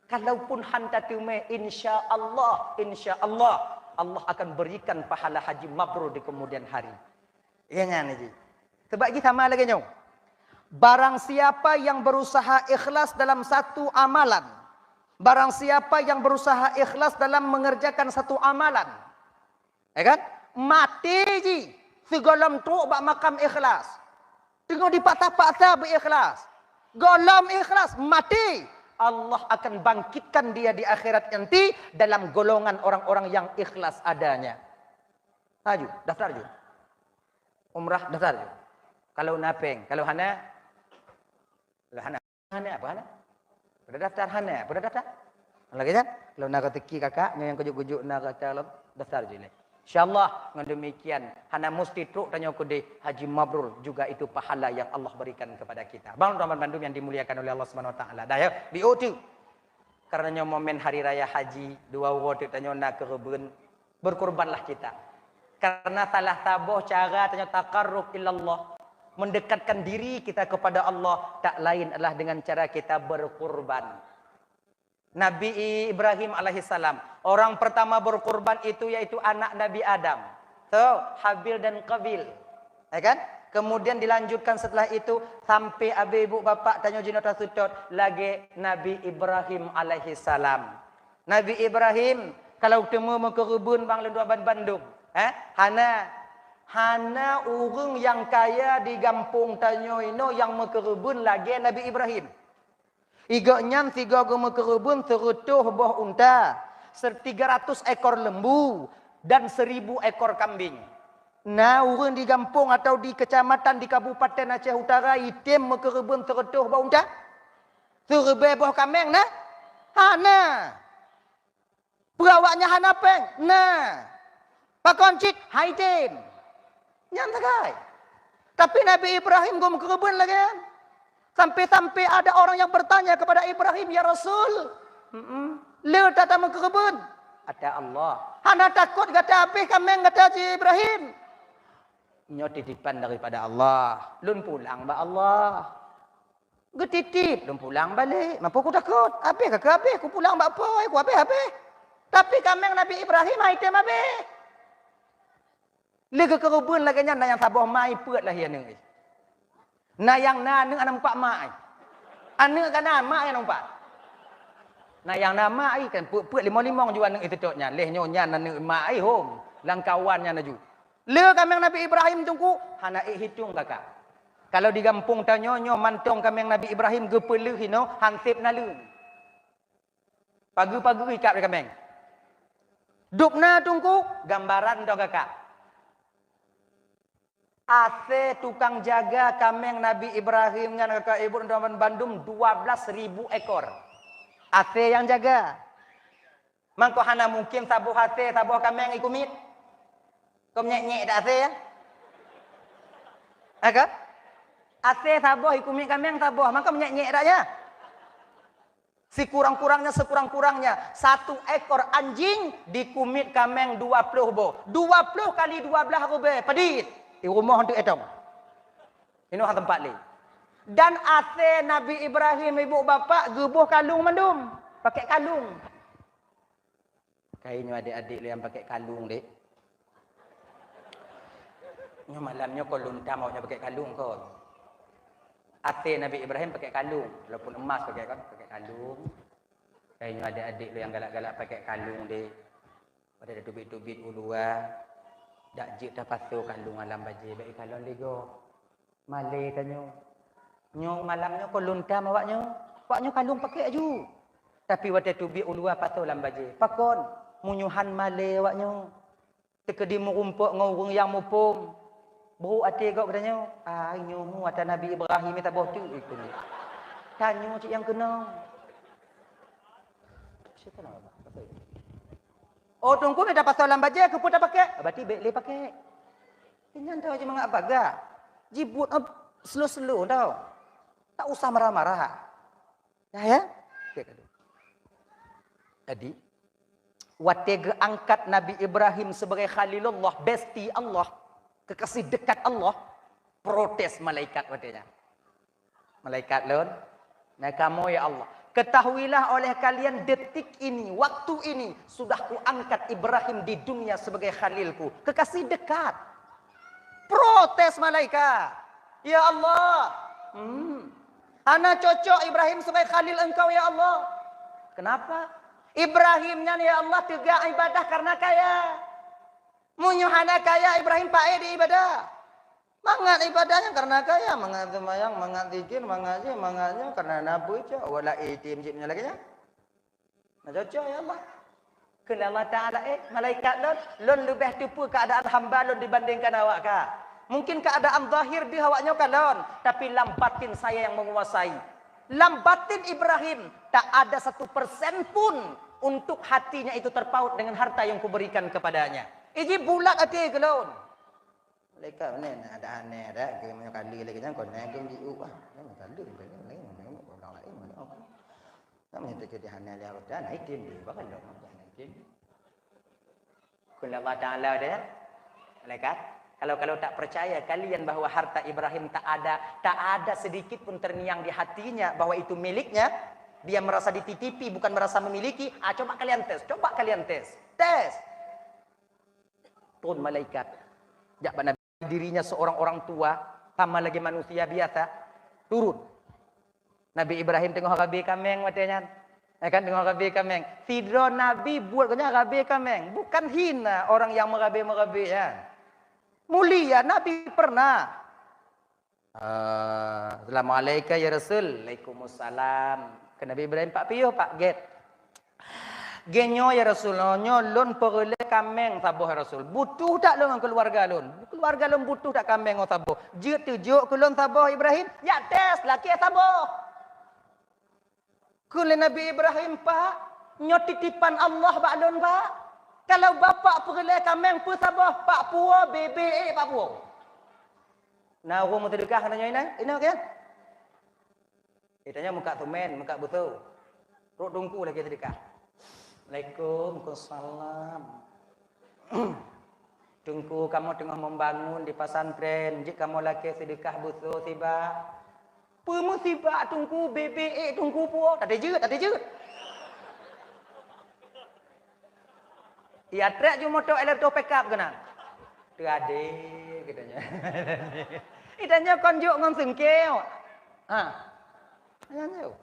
Kalaupun han tateumé, insya Allah, insya Allah, Allah akan berikan pahala haji mabrur di kemudian hari. Iya nyan ji. Sebab ji sama lagée nyoe. Barang siapa yang berusaha ikhlas dalam satu amalan, barang siapa yang berusaha ikhlas dalam mengerjakan satu amalan, ya kan? Maté ji sigohlom trok bak makam ikhlas. Teungoh dipaksa-paksa beu ikhlas. Gohlom ikhlas, maté. Allah akan bangkitkan dia di akhirat nanti dalam golongan orang-orang yang ikhlas adanya. Laju, daftar ju. Umrah, daftar ju. Kalau na péng, kalau hana, kalau hana, hana apa hana? Pada daftar hana, pada daftar. Lagi kan? Kalau na rezeki kakak, nyoe nyang keujuk-keujuk na daftar, daftar ju lé. Insya Allah, ngon demikian, hana musti trok tanyoe keudeh haji mabrur, juga itu pahala yang Allah berikan kepada kita. Bang, teman-teman bandum yang dimuliakan oleh Allah Subhanahu Wa Taala. Dah ya, biôh tu. Karena nyoe momen hari raya haji, dua uroe teuk tanyoe na keureubeuen, berkurbanlah kita. Karena salah saboh cara tanyoe taqarrub ilallah, mendekatkan diri kita kepada Allah, tak lain adalah dengan cara kita berkurban. Nabi Ibrahim alaihissalam, orang pertama berkurban itu yaitu anak Nabi Adam. So, Habil dan Qabil. Ya kan? Kemudian dilanjutkan setelah itu sampai abé ibu bapak tanyoe jinoe taseutôt lagée Nabi Ibrahim alaihissalam. Nabi Ibrahim, kalau teuma meukeureubeuen bang lôn dua ban bandum, eh? Hana, hana ureuëng nyang kaya di gampông tanyoe inoe nyang meukeureubeuen lagée Nabi Ibrahim. Igok nyan sigoe geumeukeureubeuen seureutôh boh unta, tiga ratus ekor lembu, dan seribu ekor kambing. Na ureuëng di gampông atau di kecamatan di Kabupaten Aceh Utara item meukeureubeuen seureutôh boh unta? Siribée boh kaméng na? Hana. Peue awaknyan hana péng? Na. Pakon cit? Haitem. Nyan sagai. Tapi Nabi Ibrahim gom keureubeuen lagée nyan. Sampai-sampai ada orang yang bertanya kepada Ibrahim, "Ya Rasul, mm-mm, le tata meukeureubeuen?" Kata Allah, "Hana takot gata habéh kaméng gata, ci Ibrahim? Nyoe titipan daripada Allah. Lôn pulang bak Allah." Geutitip, lôn pulang balek. Mapa kutakot? Abéh ka keu abéh, kupulang bak Po, ku abéh-abéh. Tapi kaméng Nabi Ibrahim haitem abéh. Lé geukeureubeuen lagée nyan, na nyang saboh ma i peuet lahé aneuëk. Na nyang na aneuëk hana meupat ma i. Aneuëk ka na, ma i hana meupat. Na nyang na ma i kan peuet-peuet limong-limong ju aneuëk i teutôt nyan. Lé nyoe nyan aneuëk ma i hom, lam kawan nyan laju. Lé kaméng Nabi Ibrahim teungku, hana ék hitong kakak. Kalau di gampông tanyoe nyoe mantong kaméng Nabi Ibrahim geupeuleueh inoe hanseb naleueng. Pageue-pageue ikab lé kaméng. Dubna teungku, gambaran dong kakak. Asée tukang jaga kaméng Nabi Ibrahim nyan kakak ibu dong bandum dua belas ribu ekor. Asée nyang jaga. Mangko hana mungkin saboh asée, saboh kaméng ikumiet. Keu menyék-nyék dak asée, ya? Ha, kan? Asée saboh ikumiet kaméng saboh, mangko menyék-nyék dak, ya? Sikurang-kurangnya, sekurang-kurangnya, satu ekor anjing dikumiet kaméng dua ploh boh. Dua ploh kali dua blah ribée, padit. Di rumoh untuk etong. Inoe hana teumpat lé. Dan asée Nabi Ibrahim ibu bapak geuboh kalung mandum. Pakai kalung. Kayée nyoe adék-adék lé nyang pakai kalung, Dek. Nyoe malam nyoe kon lôn tam awaknyan pakai kalung kon. Asée Nabi Ibrahim pakai kalung, walaupun emas pakai kan, pakai kalung. Kayée nyoe adék-adék lé nyang galak-galak pakai kalung, Dek. Watée teubiet-teubiet u luwa, dak jeuet tapasoe kalung lam bajée, bék ikalon lé gob. Malée tanyoe. Nyoe malam nyoe kon lôn tam awaknyoe. Awaknyoe kalung pakék aju. Tapi watée teubiet u luwa pasoe lam bajée. Pakon? Meunyoe han malée awaknyoe. Teukeudi meurumpok ngon ureuëng nyang muphom. Brok até gob geutanyoe. Ai nyoe hu ata Nabi Ibrahim saboh teuk ikeu nyoe. Tanyoe cit nyang keunong. Oh, teungku mita pasoe lam bajée, keupeue tapakék? Berarti bék lé pakék. Nyan teuh jimangat bagah. Jibuet, eh, slow-slow tau. Tak usah marah-marah. Dah, ya? Jadi, watée geuangkat Nabi Ibrahim sebagai Khalilullah, bestie Allah, kekasih dekat Allah, protes malaikat watée nyan. Malaikat lôn, na kamoe ya Allah, ketahuilah oleh kalian detik ini, waktu ini, sudah kuangkat Ibrahim di dunia sebagai khalilku, kekasih dekat. Protes malaikat, "Ya Allah, hmm, hana cocok Ibrahim sebagai khalil Engkau, ya Allah. Kenapa? Ibrahim nyan, ya Allah, teuga ibadah karena kaya. Meunyoe hana kaya, Ibrahim paéh di ibadah. Mangat ibadah nyan karena kaya, mangat seumayang, mangat zikir, mangat jih, mangat nyoe karena na beujak, wala itim cit nyan lagée nyan." Na cocok, ya Allah. Kheun Allah Taala, "Eh, malaikat lôn, lôn leubeh teupeue keuadaan hamba lôn dibandingkan awak ka. Mungkin keuadaan zahir deuh awak nyoe kalon, tapi lam batin saya yang menguasai." Lam batin Ibrahim tak ada satu persen pun untuk hatinya itu terpaut dengan harta yang kuberikan kepadanya. Iji bulat até keu lôn. Malaikat mana nak ada aneh dah, ke mana kali lagi jangan kau naik ke jiu ah. Jangan kali lagi lain, lain orang lain mana apa. Nak mana terjadi aneh dia kata naik tim dia, bahkan dah nak naik tim. Kena Allah Taala dia. Malaikat, kalau-kalau tak percaya kalian bahwa harta Ibrahim tak ada, tak ada sedikit pun terngiang di hatinya bahwa itu miliknya, dia merasa dititipi, bukan merasa memiliki, ah, coba kalian tes, coba kalian tes. Tes. Turun malaikat. Jak bak Nabi, dirinya seorang orang tua, sama lagi manusia biasa. Turun. Nabi Ibrahim teungoh rabe kaméng watée nyan. Ya kan, teungoh rabe kaméng. Sidroe Nabi buet geuh nyan rabe kaméng. Bukan hina orang yang merabe-merabe nyan. Mulia, Nabi pernah. "Ah, assalamualaikum ya Rasul." "Waalaikumsalam." Kheun Nabi Ibrahim, "Pak piôh, Pak, gét." "Gét nyoe ya Rasul, nyoe lôn peureulée kaméng saboh ya Rasul. Butuh that lôn ngon keuluwarga lôn? Keuluwarga lôn butuh that kaméng ngon saboh. Jeuet teujok keu lôn saboh Ibrahim?" "Jak tes, lakée saboh." Kheun lé Nabi Ibrahim, "Pak, nyoe titipan Allah bak lôn, Pak. Kalau Bapak peureulée kaméng peusaboh, Pak puwoe, bebe ék Pak puwoe." Na ureuëng meuseudeukah keu tanyoe inan? Inoe kan? Eh, tanyoe meukat seumén, meukat beusoe. Rot teungku lagée seudeukah. "Assalamualaikum." "Waalaikumsalam." "Teungku, kamoe teungoh membangun di pesantren, jeuet kamoe lakée seudeukah beusoe sibak." "Peue meusibak Teungku, bebe ék Teungku puwoe." "Tateujeut, tateujeut." Ia trek ju moto elektro pickup keunan. Teuade geutanyoe. Geutanyoe kon jok ngon seungkée. Ha. Nyan jok.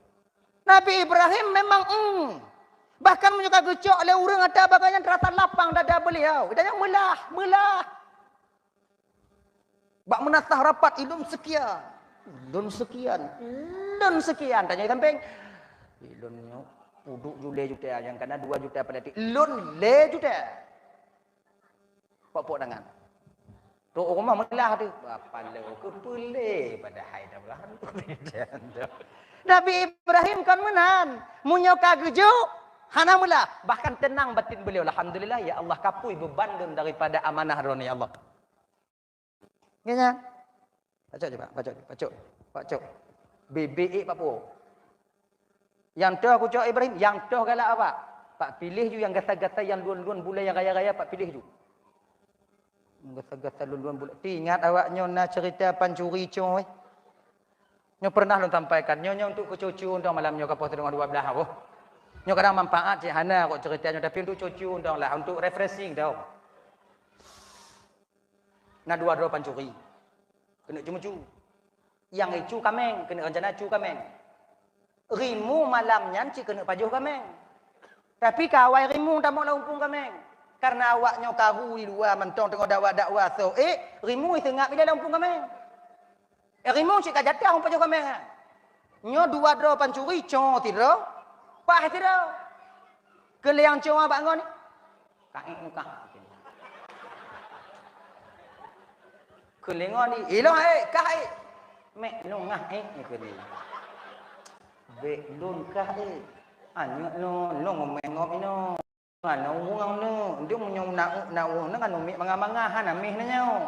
Nabi Ibrahim memang, mm. Bahkan meunyoe ka geucok lé ureuëng ata bagai nyan terasa lapang dada beliau. Geutanyoe meulah, meulah. Bak meunasah rapat, "Ilôn sekian, ilôn sekian, ilôn sekian." Tanyoe sampéng, "Ilôn nyoe uduk ju lhée juta, nyang kana dua juta penalti. Ilôn lhée juta." Pok-pok tangan. Trok u rumoh meulah tu. Apa lo keupeulé padahai dah meulah. Nabi Ibrahim kon meunan. Meunyoe ka geujok, hana meulah. Bahkan tenang batin beliau. "Alhamdulillah, ya Allah, kapui beban lôn daripada amanah droeneuh, ya Allah." Nyan. Pacok je, Pak. Pacok, pacok, pacok. Bebe ék Pak puwoe. Nyang toh kucok Ibrahim, nyang toh galak awak. Pak piléh ju nyang gata-gata, nyang lôn-lôn bulée, nyang raya-raya, Pak piléh ju. Gata-gata lôn-lôn bulée. Teuingat awak nyoe na cerita pancuri cong, eh. Nyoe pernah lôn sampaikan. Nyoe, nyoe untuk keucucu untuk malam nyoe ka poh teungoh dua belas, oh. Nyoe kadang manfaat cit hana kok cerita nyoe, tapi untuk cucu untuk lah, untuk refreshing tau. Na dua droe pancuri. Keuneuk ceumeucu. Nyang icu kaméng, keuneuk rencana cu kaméng. Rimueng malam nyan cit keuneuk pajoh kaméng. Tapi ka awai rimueng tamong lam umpung kaméng. Karena awak nyoe karu di luwa mantong teungoh dakwa-dakwa soe ék, rimueng iseungab ilée lam umpung kaméng. Eh, rimueng cit ka jatah umpung pajoh kaméng nyan. Nyoe dua droe pancuri, co sidroe, paih sidroe. Keu lé nyang co bak ngon, "Kah ék, kah." Keu lé ngon, "Ilôn ék, kah ék." "Mék lôn ngah ék," keu lé. "Bék lôn kah ék. Aneuëk lôn, lôn ngom méh ngom inoe." Hana ureuëng nyoe, dum nyoe na, na ureuëng nyoe kan umiek manga-manga, hana méh na nyoe.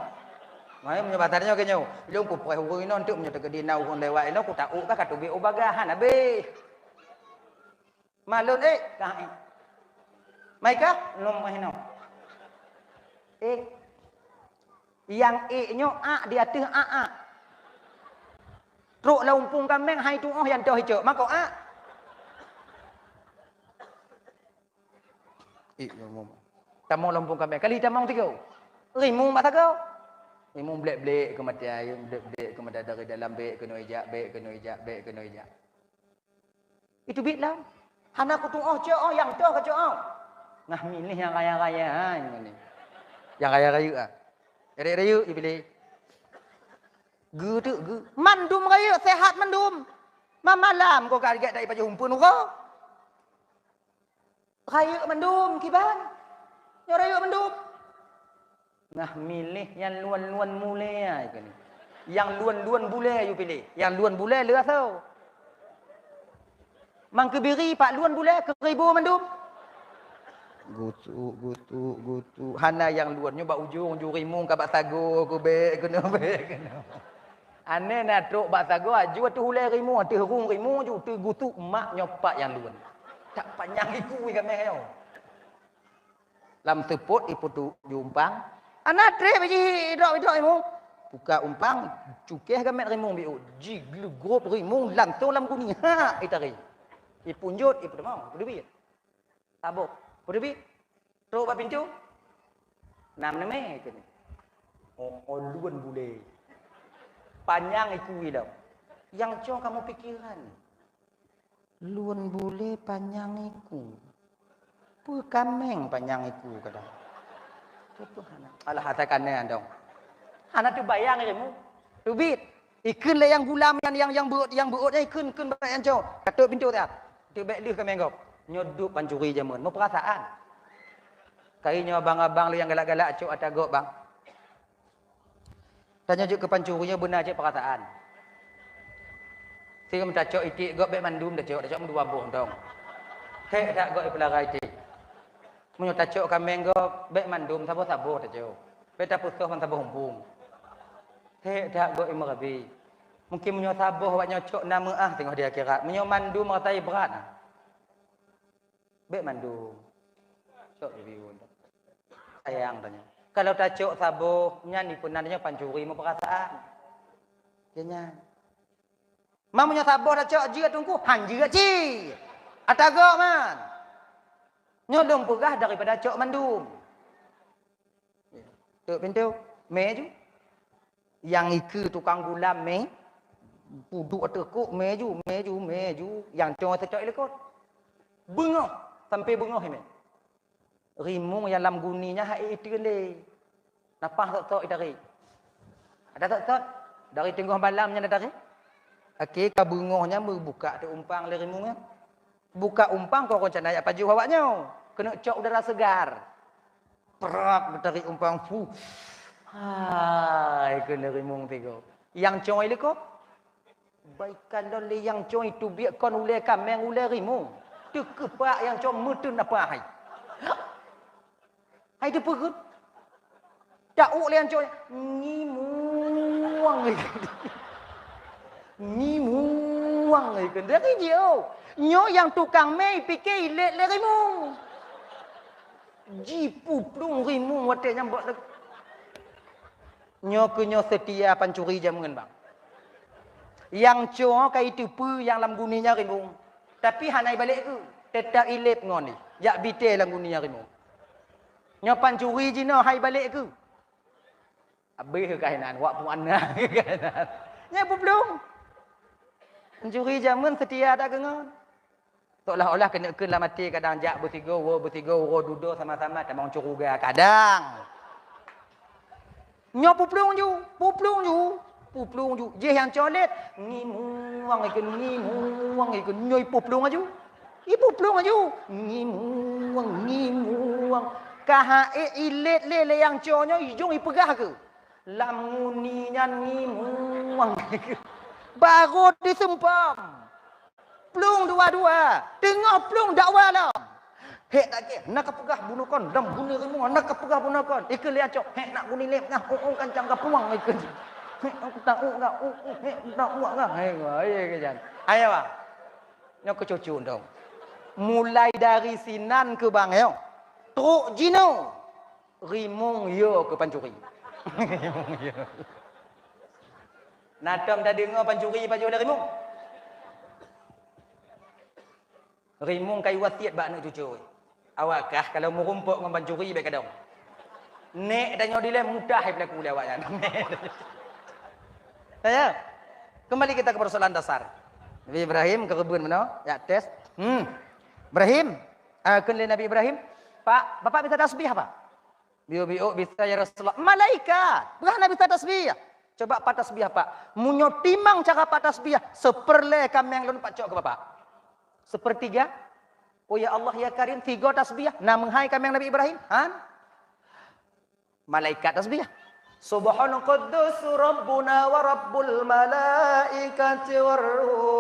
Mai meunyoe bata nyoe keu nyoe, lôn kupreh ureuëng inoe, enteuk meunyoe teukeudi na ureuëng lewat inoe, kutaôk ka, kateubiet u bagah, hana béh. Ma lôn ék, kah ék. Mai kah, lôn meuh inoe. Ék. Nyang ék nyoe ak di ateueh ak-ak. Trok lam umpung kaméng hai tuoh nyang toh icok, mako ak. Ih, ya Allah. Tamong lam umpung kaméng. Kali tamong tiga. Rimueng bak sagoe. Rimueng blek-blek keu mata, blek-blek keu mata dari dalam, bék keunoe jak, bék keunoe jak, bék keunoe jak. Itu bit lam. Hana kutuoh cok, oh, nyang toh kacok, oh. Nah, milih nyang raya-raya, ha, nyang ni. Nyang raya-raya, ah. Raya-raya, ibilih. Geu tu, geu. Mandum raya, sehat mandum. Mamalam ko ka gét dari pajoh umpun ko. Rayeuk mandum kiban. Nyoe rayeuk mandum. Nah, milih nyang luan-luan mulai ai keunoe. Nyang luan-luan bulée yue piléh. Nyang luan bulée le asoe. Mangkeubiri pak luan bulée keuribu mandum. Gutuk, gutuk, gutuk. Hana nyang luan nyoe bak ujong ju rimueng ka bak sagoe, ku bék keunoe, bék keunoe. Aneuëk na trok bak sagoe, aju ateueh ulée rimueng, ateueh rhueng rimueng ju teugutuk mak nyoe pat nyang luan. Tak panyang iku igameh nyoe. Lam seupôt ipeuduek jumpang, Hana treb jih idrop-idrop rimong. Buka umpang, cukéh gamét rimong biôh. Jigleugop rimong langsong lam guni. Ha, itarék. Ipunjot, ipeutamong, peudeubiet. Saboh. Peudeubiet. Trok bak pintoe. Nam neumé keunoe. Oh, oh, lôn bulée. Panyang iku ilom. Nyang cong kamoe pikiran. Lôn bulée panyang iku. Peue kaméng panyang iku kadang. Peue hana. Alah, ata kané andong. Hana teubayang ilmu. Teubiet. Ikheun lé nyang gulam, nyang, nyang, nyang beuôt, nyang beuôt nyan ikheun, kheun bak nyang cong. Ka trok pintoe that. Teubiet lheueh kaméng gob. Nyoe duek pancuri jameun. Meupeurasaan. Kayée nyoe abang-abang lé nyang galak-galak cok ata gob, bang. Tanyoe jeuet keu pancuri nyoe beuna cit peurasaan. Sigoe meutacok iték gob bék mandum tacok, tacok meudua boh mantong. Hék that gob ipeulara iték. Meunyoe tacok kaméng gob bék mandum, saboh-saboh tacok. Bék tapeusoh ban saboh umpung. Hék that gob imeurabi. Mungken meunyoe saboh awak nyoe cok na meuáh teungoh di akhirat. Meunyoe mandum rasa ié brat na. Bék mandum. Cok review. Sayang tanyoe. Kalau tacok saboh, nyan dipeunan tanyoe pancuri meupeurasaan. Ya nyan. Meunyoe saboh tacok jeuet teungku, han jeuet cit. Ata gob man. Nyoe lôn peugah daripada cok mandum. Trok pintoe, mé ju. Nyang ikeue tukang gulam mé, peuduek ateueh kok, mé ju, mé ju, mé ju. Nyang cong tacok ilikot. Beungoh, sampoe beungoh imé. Rimong nyang lam guni nyan han ék iteun lé. Napah sot-sot itarék. Ata sot-sot, dari teungoh malam nyan itarék. Akhé ka beungoh nyan meubuka teuh umpang lé rimong nyan. Buka umpang kon rencana jak pajoh awak nyoe. Keuneuk cok udara segar. Prak, tarék umpang, fuh. Hai, keuneuk rimong tigo. Nyang cong ilikot. Baikan lôn lé nyang cong iteubiet kon ulée kaméng, ulée rimong. Teukeupak nyang cong meuteun apa hai. Hai teupeugét. Tauk lé nyang cong, ngimuang. Ngimuang ikheun. Dari jih, oh. Nyoe nyang tukang mé ipike ilét lé rimong. Jipuplueng rimong watée nyan bak lé-, Nyoe keuh nyoe seutia pancuri jameun, bang. Nyang cong ka iteupeue nyang lam guni nyan rimong, tapi hana ibalek keu, teutap ilép ngon jih, jak bitée lam guni nyan rimong. Nyoe pancuri jinoe hai balek keu. Abéh keuh kainan, wak puan na keuh kainan. Nyan puplueng. Pancuri jameun seutia that keu ngon. Seolah-olah keuneuk kheun lam até kadang jak beusigoe, woe beusigoe, uroe dudoe sama-sama tamong curuga kadang. Nyoe puplueng ju, puplueng ju, puplueng ju. Jih nyang cong lét, ngimuang ikheun, ngimuang ikheun. Nyoe ipuplueng aju. Ipuplueng aju. Ngimuang, ngimuang. Ka han ék ilét lé, lé nyang cong nyoe ijong ipeugah keu. Lam guni nyan ngimuang. Barô diseumpam. Plueng dua-dua, teungoh plueng dakwa lom. Hék takée, na kapeugah bunoe kon, lam guni rimong, na kapeugah bunoe kon. Ikheun lé nyang cong, hék nak guni lép, nah, ong, ong, kancang ka puang, ikheun. Hék, ong, tak, ong, ka, ong, ong, hék, tak, ong, ka. Hék, wah, iya, iya, jan. Ayo, wah. Nyoe keucucu dong. Mulai dari sinan keu bang, yo. Trok jinoe. Rimong yo keu pancuri. Rimong yo. Na tom tadeungoe pancuri pajoh lé rimong? Rimong kai wasiet bak aneuk cucu. Awak kah kalau meurumpok ngon pancuri bék kadong. Nek tanyoe dilém mudah hai pelaku lé awak nyan. Ya. Kembali kita ke persoalan dasar. Nabi Ibrahim keureubeuen meunoe, ya tes. Hmm. Ibrahim, Ah, kheun lé Nabi Ibrahim, "Pak, Bapak bisa tasbih apa?" "Biôk-biôk bisa, ya Rasulullah." "Malaikat, peugah hana bisa tasbih." "Coba Pak tasbih, Pak." Meunyoe timang cara Pak tasbih, seperlée kaméng lôn Pak cok keu Bapak. Sepertiga. "Oh ya Allah, ya Karim, tiga tasbih." Na meuhai kaméng Nabi Ibrahim? Han. Malaikat tasbih. "Subhanal Quddus Rabbuna wa Rabbul Malaikati war Ruh."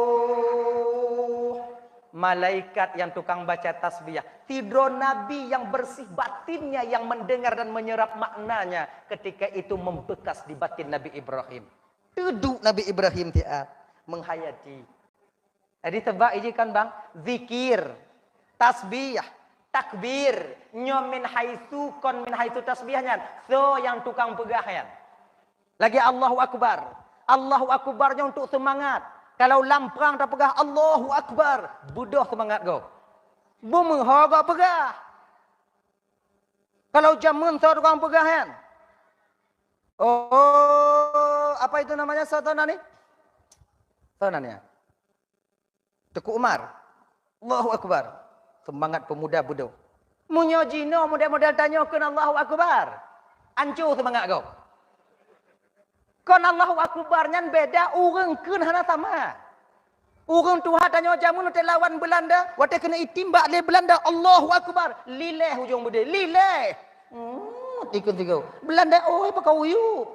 Malaikat yang tukang baca tasbih. Sidroe nabi yang bersih batinnya, yang mendengar dan menyerap maknanya, ketika itu membekas di batin Nabi Ibrahim. Teuduek Nabi Ibrahim tiat menghayati. Jadi, sebab iji kan, bang, zikir, tasbih, Takbir, nyoe min haitsu, kon min haitsu tasbih nyan. Soe nyang tukang peugah nyan? Lagèe Allahu Akbar. Allahu Akbar nyoe untuk seumangat. Kalau lam prang tapeugah Allahu Akbar, beudôh seumangat gob. Beumeuho gob peugah. Kalau jameun soe tukang peugah nyan? Oh, apa itu namanya, soe nan nyan? Soe nan nyan? Teuku Umar. Allahu Akbar. Seumangat peumuda beudôh. Meunyoe jinoe model-model tanyoe kheun Allahu Akbar, anco seumangat gob. Kon Allahu Akbar nyan beda, ureueng kheun hana sama. Ureueng tuha tanyoe jameun watèe lawan Beulanda, watèe keuneuk itimbak lé Beulanda, Allahu Akbar, lileh ujong beudé, lileh. Hmm, ikheun sigoe. Beulanda, oi, pakon uyuek.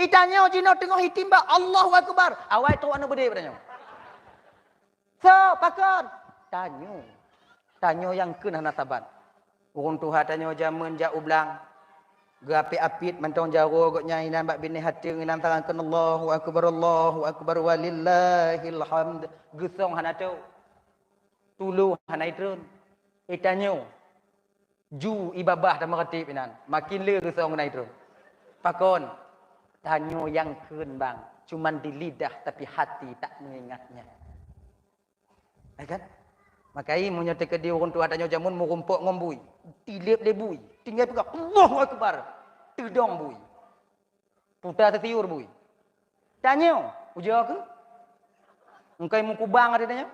Itanyoe jinoe teungoh itimbak, Allahu Akbar. Awai trok aneuk beudé bak tanyoe. Soe, pakon? Tanyoe. Tanyoe nyang kheun hana saban. Ureueng tuha tanyoe jameun jak u blang. Geuapit-apit mantong jaroe gobnyan inan bak binéh ateueng inan tarangkeun, "Allahu Akbar, Allahu Akbar, walillahil hamd." Geusong hana trok. Tulo hana itreun. Itanyoe. Ju i babah tameuratib inan, makin le geusong na itreun. Pakon? Tanyoe nyang kheun bang, cuman di lidah tapi hati tak mengingatnya. Ya kan? Makai meunyoe teukeudi ureueng tuha tanyoe jameun meurumpok ngon bui, tilep lé bui, tinggai peugah, "Allahu Akbar!" Teudong bui. Puta teutiur bui. Tanyoe, ujoe keuh? Engkai meukubang ada tanyoe?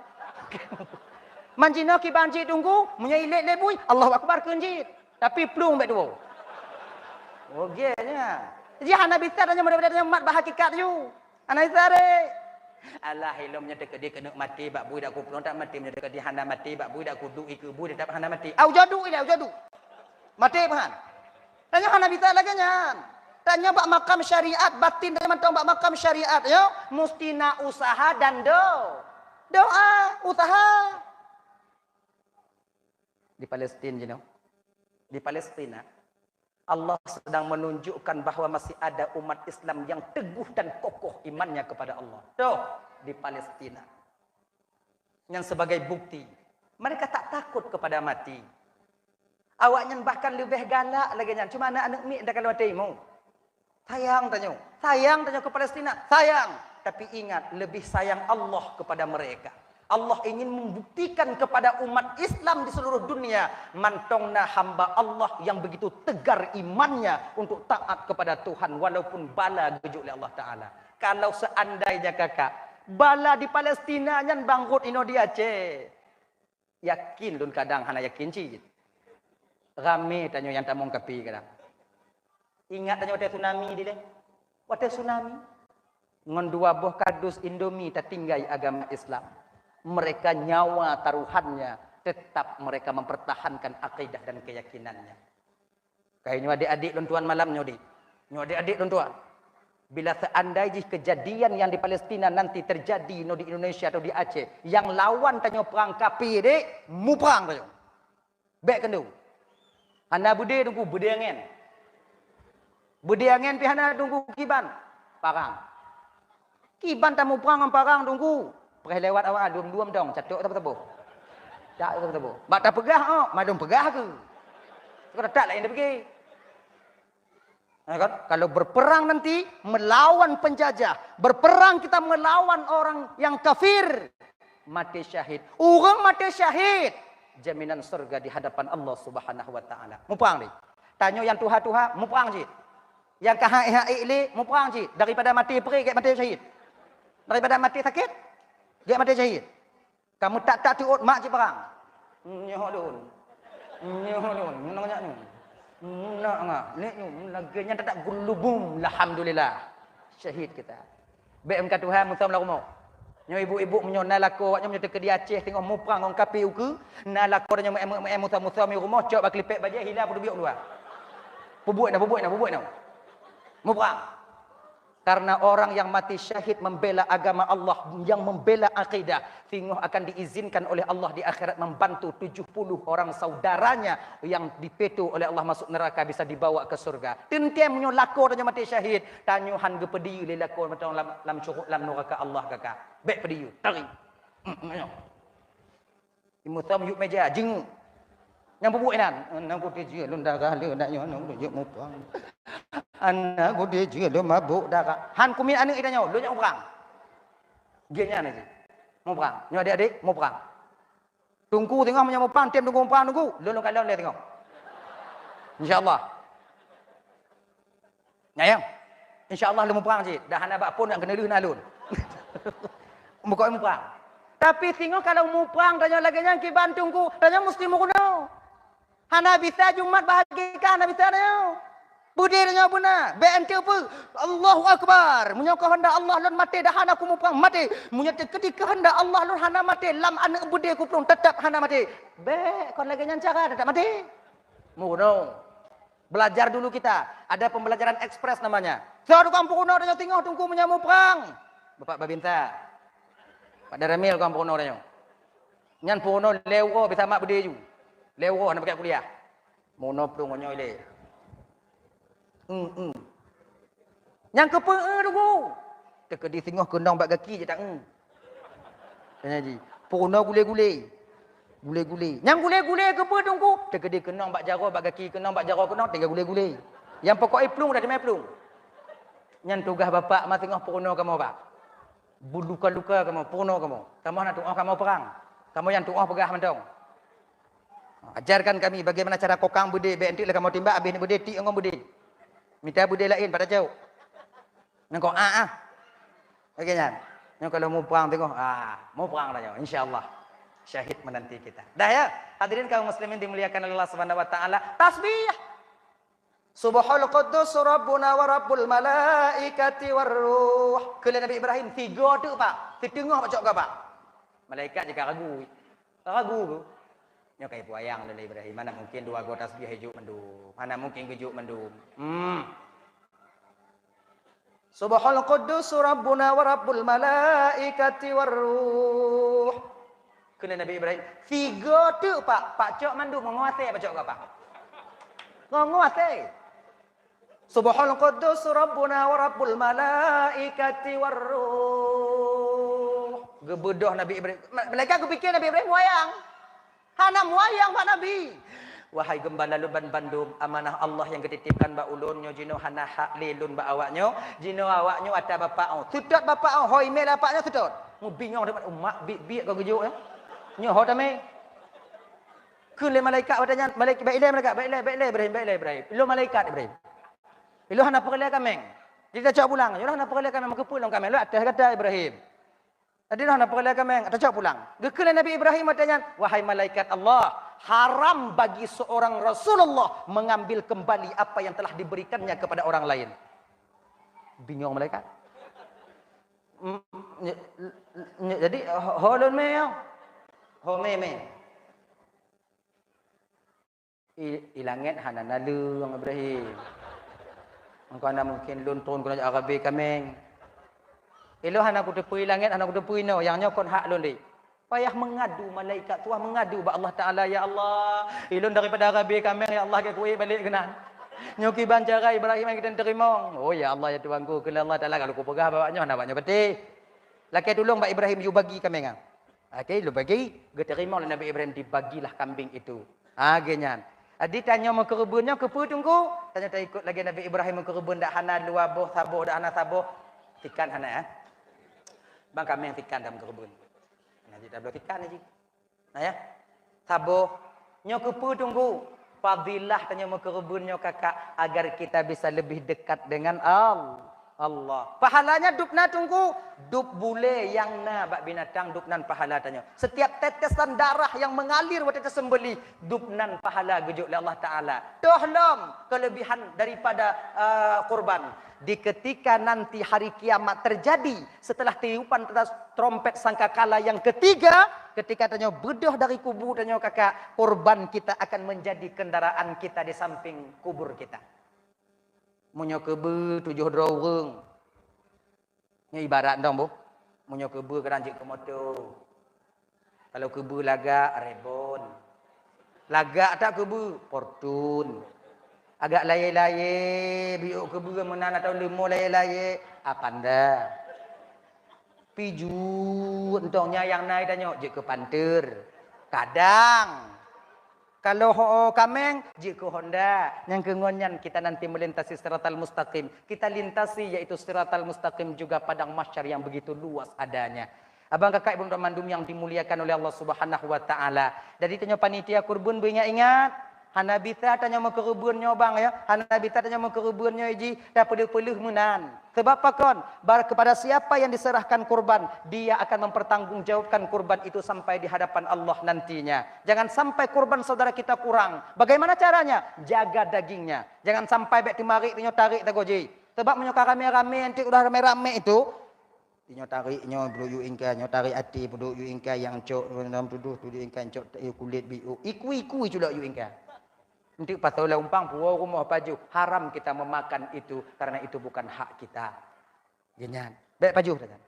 Man jinoe kiban cit teungku, meunyoe ilek lé bui, Allahu Akbar kheun cit. Tapi plueng bèk tuwoe. Oke nya. Jadi hana bisa tanyoe mudah-mudahan tanyoe mat bak hakikat ju. Hana bisa deh. Alah, ilôn meunyoe teukeudi keuneuk maté bak bui dak kuplueng tak maté, meunyoe teukeudi hana maté bak bui dak kuduek ikeue bui tetap hana maté. Au jadu ilèe, au jadu. Maté peuhan. Tanyoe hana bisa lagèe nyan. Tanyoe bak makam syariat, batin tanyoe mantong bak makam syariat, yo. Musti na usaha dan do-, doa, usaha. Di Palestina jinoe. Di Palestina, Allah sedang menunjukkan bahwa masih ada umat Islam yang teguh dan kokoh imannya kepada Allah. Tuh, di Palestina. Nyan sebagai bukti, mereka tak takut kepada mati. Awaknyan bahkan leubeh galak lagèe nyan, cuma aneuk-aneuk miet dak ka lheueh maté imeum. Sayang tanyoe, sayang tanyoe keu Palestina, sayang. Tapi ingat, lebih sayang Allah kepada mereka. Allah ingin membuktikan kepada umat Islam di seluruh dunia, mantong na hamba Allah yang begitu tegar imannya untuk taat kepada Tuhan walaupun bala geujok lé Allah Taala. Kalau seandainya kakak, bala di Palestina nyan bangkrot inoe di Aceh. Yakin lôn kadang hana yakin cit. Ramé tanyoe nyang tamong kapi kadang. Ingat tanyoe watèe tsunami dilèe. Watèe tsunami. Ngon dua boh kardus Indomie tatinggai agama Islam. Mereka nyawa taruhannya, tetap mereka mempertahankan akidah dan keyakinannya. Kainyoe adik-adik lôn tuan malam nyoe di. Nyoe adik-adik lôn tuan. Bila seandai jih kejadian yang di Palestina nanti terjadi no di Indonesia atau di Aceh, yang lawan tanyoe perang kapi dek, muprang tanyoe. Bek keuneuk. Hana beudé teungku, beudé angén. Beudé angén pih hana teungku kiban. Parang. Kiban tamuprang ngon parang teungku. Preh lewat awak dum-dum dong, catok teupeu-teupeu. Tak teupeu-teupeu. Bak tapeugah oh, madum peugah ke. Sekarang tak lain dah pergi. Ya kan? Kalau berperang nanti melawan penjajah, berperang kita melawan orang yang kafir, mati syahid. Urang mati syahid, jaminan surga di hadapan Allah Subhanahu wa taala. Muprang ni. Tanyoe nyang tuha-tuha, muprang cit. Nyang ka hai-hai le, muprang cit. Daripada mati peurih, gek mati syahid. Daripada mati sakit, gek mati syahid. Kamu tak tak tuot mak cit parang. Nyoh lôn. Nyoh lôn. Nyoh nyoh nyoh. Nak ngah. Nek nyoh. Lagi nyang tak gulubum. Alhamdulillah. Syahid kita. Bek meuka Tuhan musom lam rumoh. Nyoe ibu-ibu meunyoe na lakoe awak nyoe meunyoe teuka di Aceh teungoh muprang ngon kapi ukeue, na lakoe nyoe meu-meu musom-musom di rumoh cok bak klipek bajée hila peudubiok luwa. Pubuet na, pubuet na, pubuet na. Muprang. Karena orang yang mati syahid membela agama Allah, yang membela akidah, teungoh akan diizinkan oleh Allah di akhirat membantu tujuh puluh orang saudaranya yang dipeto oleh Allah masuk neraka bisa dibawa ke surga. Teuntée meunyoe lakoe tanyoe maté syahid, tanyoe han geupeudiyeu lé lakoe mantong lam, lam syurok, lam nuraka Allah gaka. Bek peudiyeu, tarik. Hmm, hmm, nyoe. Imeum yup meja, jinguk. Nyang peubuet inan, "Aneuk kude jeuet lôn dara lé, aneuk nyoe aneuk kude jeuet muprang. Aneuk kude jeuet lôn mabök dara." Han kumiet aneuk ita nyoe, lôn jak muprang. Gét nyan aja. Muprang. Nyoe adik-adik, muprang. Teungku singoh meunyoe muprang, tem teungku muprang teungku. Lôn lôn kalon lé singoh. Insya Allah. Nyan, ya. Insya Allah lôn muprang cit. Dah hana bak phon nyang keuneulheueh na lôn. Meuko muprang. Tapi singoh kalau muprang tanyoe lagée nyan kiban teungku, tanyoe meusti meurunoe. Hana bisa Jumat bahagikan, hana bisa tanyoe. Beudé tanyoe beuna, bék enteuk peue. Allahu Akbar. Meunyoe keuheundak Allah lôn maté, dah hana kumuprang maté. Meunyoe teukeudi keuheundak Allah lôn hana maté, lam aneuk beudé kuplueng teutap hana maté. Bék kon lagée nyan cara teutap maté. Meurunoe. Belajar dulu kita. Ada pembelajaran ekspres namanya. Soe tukang peurunoe tanyoe teungoh teungku meunyoe muprang? Bapak Babinsa. Pak Daramil tukang peurunoe tanyoe. Nyan peurunoe lhée uroe bisa mat beudé ju. Lhée uroe hana pakat kuliah. Meurunoe plueng nyoe lé. Eng, eng. Nyang keupeue teungku? Teukeudi singoh keunong bak gaki jeuet ta-eng. Tanya ji, peurunoe gulé-gulé. Gulé-gulé. Nyang gulé-gulé keupeue teungku? Teukeudi keunong bak jaroe, bak gaki keunong, bak jaroe keunong, tinggai gulé-gulé. Nyang pokok i plueng dah teumé plueng. Nyan tugaih bapak ma singoh peurunoe kamoe, Pak. Beuluka-luka kamoe, peurunoe kamoe. Kamoe hana tuoh kamoe prang. Kamoe nyang tuoh peugah mantong. Ajarkan kami bagaimana cara kokang beudé, bék enteuk lé kamoe timbak, abéh ni beudé, tiek ngon beudé. Mita beudé laén, pat tacok. Nangkok, ah, ah. Lagée nyan. Nyoe kalau muprang teungoh, ah, muprang dah nyoe, insya Allah. Syahid menanti kita. Dah ya, hadirin kaum muslimin dimuliakan oleh Allah Subhanahu wa taala. Tasbih. Subhal Quddus Rabbuna wa Rabbul Malaikati war Ruh. Keu lé Nabi Ibrahim, tiga teuk, Pak. Siteungoh bak cok gabak. Malaikat jika ragu. Ragu tu. Nyoe kai puayang lé Ibrahim, mana mungkin dua go tasbih jok mandum. Mana mungkin geujok mandum. Hmm. Subhal Quddus Rabbuna wa Rabbul Malaikati war Ruh. Keu lé Nabi Ibrahim, tiga teuk, Pak, Pak cok mandum, ngon asée Pak cok gabak. Ngon asée. Subhal Quddus Rabbuna wa Rabbul Malaikati war Ruh. Geubeudoh Nabi Ibrahim. Ma-, malaikat geupike Nabi Ibrahim wayang. Hana muayang bak Nabi. Wahai geumbala lôn banmandum, amanah Allah nyang geutitipkan bak ulôn nyoe jinoe hana hak lé lôn bak awaknyoe, jinoe awaknyoe ata bapak oh. Seutôt bapak oh, hôi mé bapak nyoe seutôt. Meubingong teuma umat biek-biek ka geujok nyoe. Nyoe ho tamé. Kheun lé malaikat watée nyan, malaikat, "Bék ilée malaikat, bék ilée, bék ilée Ibrahim, bék ilée Ibrahim." Ilôn malaikat Ibrahim. Ilôn hana peureulée kaméng. Jadi tacok pulang, ilôn hana peureulée kaméng, meukeupeu lôn kaméng, lôn ateueh gata Ibrahim. Jadi lôn hana peureulée kaméng, tacok pulang. Geukheun lé Nabi Ibrahim watée nyan, "Wahai malaikat Allah, haram bagi seorang Rasulullah mengambil kembali apa yang telah diberikannya kepada orang lain." Bingong malaikat. Mm, nye-, nye-, jadi ho, ho lôn mé nyoe. Ho mé, mé. I, i langét hana naleueng Ibrahim. Engkau hana mungkin lôn tron keunoe jak rabe kaméng. Ilôn hana kuteupeue i langét, hana kuteupeue inoe, nyang nyoe kon hak lôn deh. Payah meungadu malaikat tuah meungadu bak Allah Taala, "Ya Allah, ilôn daripada rabe kaméng, ya Allah, ka kuék balek keunan. Nyoe kiban cara Ibrahim nyang geutem teurimong." "Oh, ya Allah, ya Tuhanku," kheun lé Allah Taala, "kalau kupeugah bak awaknyoe, hana awaknyoe patéh. Lakée tulông bak Ibrahim yue bagi kaméng nyan." Oke, lôn bagi, geuteurimong lé Nabi Ibrahim, dibagilah kambing itu. Ha, geuh nyan. Jadi tanyoe meukeureubeuen nyoe keupeue teungku? Tanyoe taikot lagée Nabi Ibrahim meukeureubeuen, dak hana dua boh, saboh dak hana saboh. Tikan hana, eh? Bang kaméng tikan dak meukeureubeuen. Nah, jadi tabloe tikan aja. Nah, ya. Saboh. Nyoe keupeue teungku? Fadilah tanyoe meukeureubeuen nyoe kakak, agar kita bisa lebih dekat dengan Al-, Allah. Pahalanya dub na teungku, dub bulée nyang na bak binatang, dub nan pahala tanyoe. Setiap tetesan darah yang mengalir watée teuseumbelih, dub nan pahala geujok lé Allah Taala. Toh lom kelebihan daripada, eh, kurban. Di ketika nanti hari kiamat terjadi, setelah tiupan tanda trompet sangkakala yang ketiga, ketika tanyoe beudôh dari kubu tanyoe kakak, kurban kita akan menjadi kendaraan kita di samping kubur kita. Meunyoe keubeue tujoh droe ureuëng, nyoe ibarat dong boh. Meunyoe keubeue kadang jeuet keu moto. Kalau keubeue lagak, Rebon. Lagak that keubeue, Fortun. Agak layée-layée, biôk keubeue meunan atau leumo layée-layée, Avanda. Pijeuet entong nyang na tanyoe jeuet keu Panther. Kadang. Kalau ho kaméng, jeuet keu Honda. Nyang keu ngon nyan kita nanti melintasi siratal mustaqim. Kita lintasi yaitu siratal mustaqim juga padang mahsyar yang begitu luas adanya. Abang kakak ibu mandum yang dimuliakan oleh Allah Subhanahu wa taala. Jadi tanyoe panitia kurban beuingat-ingat. Hana bisa tanyoe meukeureubeuen nyoe bang ya. Hana bisa tanyoe meukeureubeuen nyoe ji, tapeuleuh-peuleuh meunan. Sebab pakon? Bar-, kepada siapa yang diserahkan kurban, dia akan mempertanggungjawabkan kurban itu sampai di hadapan Allah nantinya. Jangan sampai kurban saudara kita kurang. Bagaimana caranya? Jaga dagingnya. Jangan sampai bèk teumarik nyoe tarik tagoji. Sebab meunyoe ka ramé-ramé, nanti udah ramé-ramé itu, inyoe tarik nyoe peuduek yue ingkai, nyoe tarik até peuduek yue ingkai, nyang cok dalam tudoh, tudoh ingkai cok, eh, kulét biôk, iku-iku culok yue ingkai. Enteuk pasoe lam umpang puwoe rumoh pajoh, haram kita memakan itu karena itu bukan hak kita. Nyan. Bèk pajoh dah kan.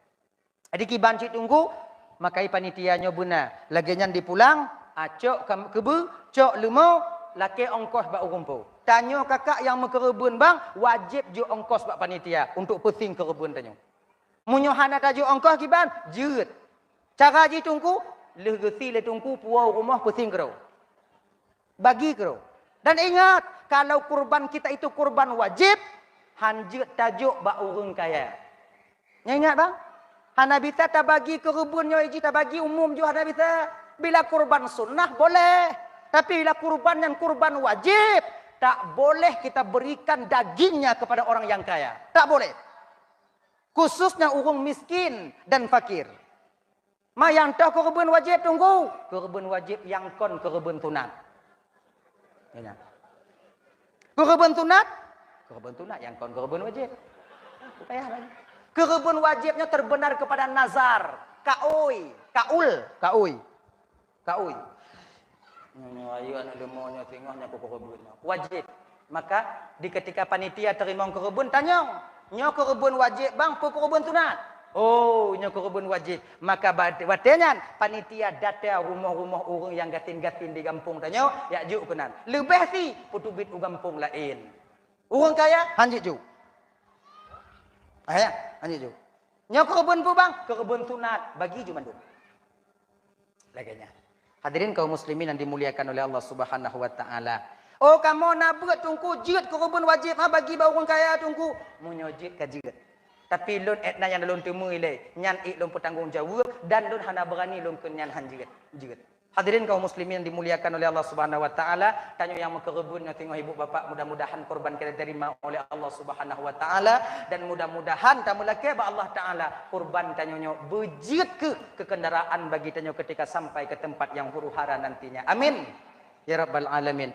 Jadi kiban cit teungku, makai panitia nyoe beuna. Lagèe nyan dipulang, ah, cok kam-, keubeu, cok leumo, lakèe ongkos bak ureueng po. Tanyoe kakak nyang meukeureubeuen bang, wajéb jok ongkos bak panitia untuk peusieng keureubeuen tanyoe. Meunyoe hana tajok ongkos kiban, jeuet. Cara jih teungku, lheueh geusie lé teungku puwoe rumoh peusieng keudroe. Bagi keudroe. Dan ingat, kalau kurban kita itu kurban wajib, han jeuet tajok bak ureueng kaya. Nyan ingat bang, hana bisa tabagi keureubeuen nyoe jih tabagi umum jih hana bisa. Bila kurban sunnah boleh, tapi bila kurban yang kurban wajib, tak boleh kita berikan dagingnya kepada orang yang kaya. Tak boleh. Khususnya ureueng miskin dan fakir. Ma nyang toh keureubeuen wajéb teungku? Keureubeuen wajéb nyang kon keureubeuen sunat. Ya, ya. Keureubeuen sunat? Keureubeuen sunat nyang kon keureubeuen wajéb. Payah lagi. Keureubeuen wajéb nyoe terbenar kepada nazar, kaul, kaul, kaul. Kaul. Nyoe ayu aneuk leumo nyoe singoh nyoe keu keureubeuen nyoe. Wajéb. Maka di ketika panitia teurimong keureubeuen tanyong, "Nyoe keureubeuen wajéb bang, peu keureubeuen sunat?" "Oh, nyoe keureubeuen wajéb." Maka ba-, watée nyan panitia data rumoh-rumoh ureuëng nyang gasien-gasien di gampông tanyoe, jak jok keunan. Leubeh si peuteubiet u gampông laén. Ureuëng kaya han jeuet jok. Ah, ya, han jeuet jok. "Nyoe keureubeuen peue bang?" "Keureubeuen sunat." Bagi ju mandum. Lagée nyan. Hadirin kaum muslimin yang dimuliakan oleh Allah Subhanahu wa taala. Oh, kamoe na beuet teungku jeuet keureubeuen wajéb ha bagi bak ureuëng kaya teungku. Meunyoe jeuet ka jeuet. Tapi lôn ék na nyang lôn teumui lé, nyan ék lôn peutanggong jaweueb dan lôn hana beurani lôn kheun nyan han jeuet. Jeuet. Hadirin kaum muslimin yang dimuliakan oleh Allah Subhanahu wa taala, tanyoe nyang meukeureubeuen nyoe teungoh ibu bapak, mudah-mudahan korban kita diterima oleh Allah Subhanahu wa taala dan mudah-mudahan tameulakée bak Allah taala korban tanyoe nyoe beujeuet keu keukendaraan bagi tanyoe ketika sampai ke tempat yang huru hara nantinya. Amin ya rabbal alamin.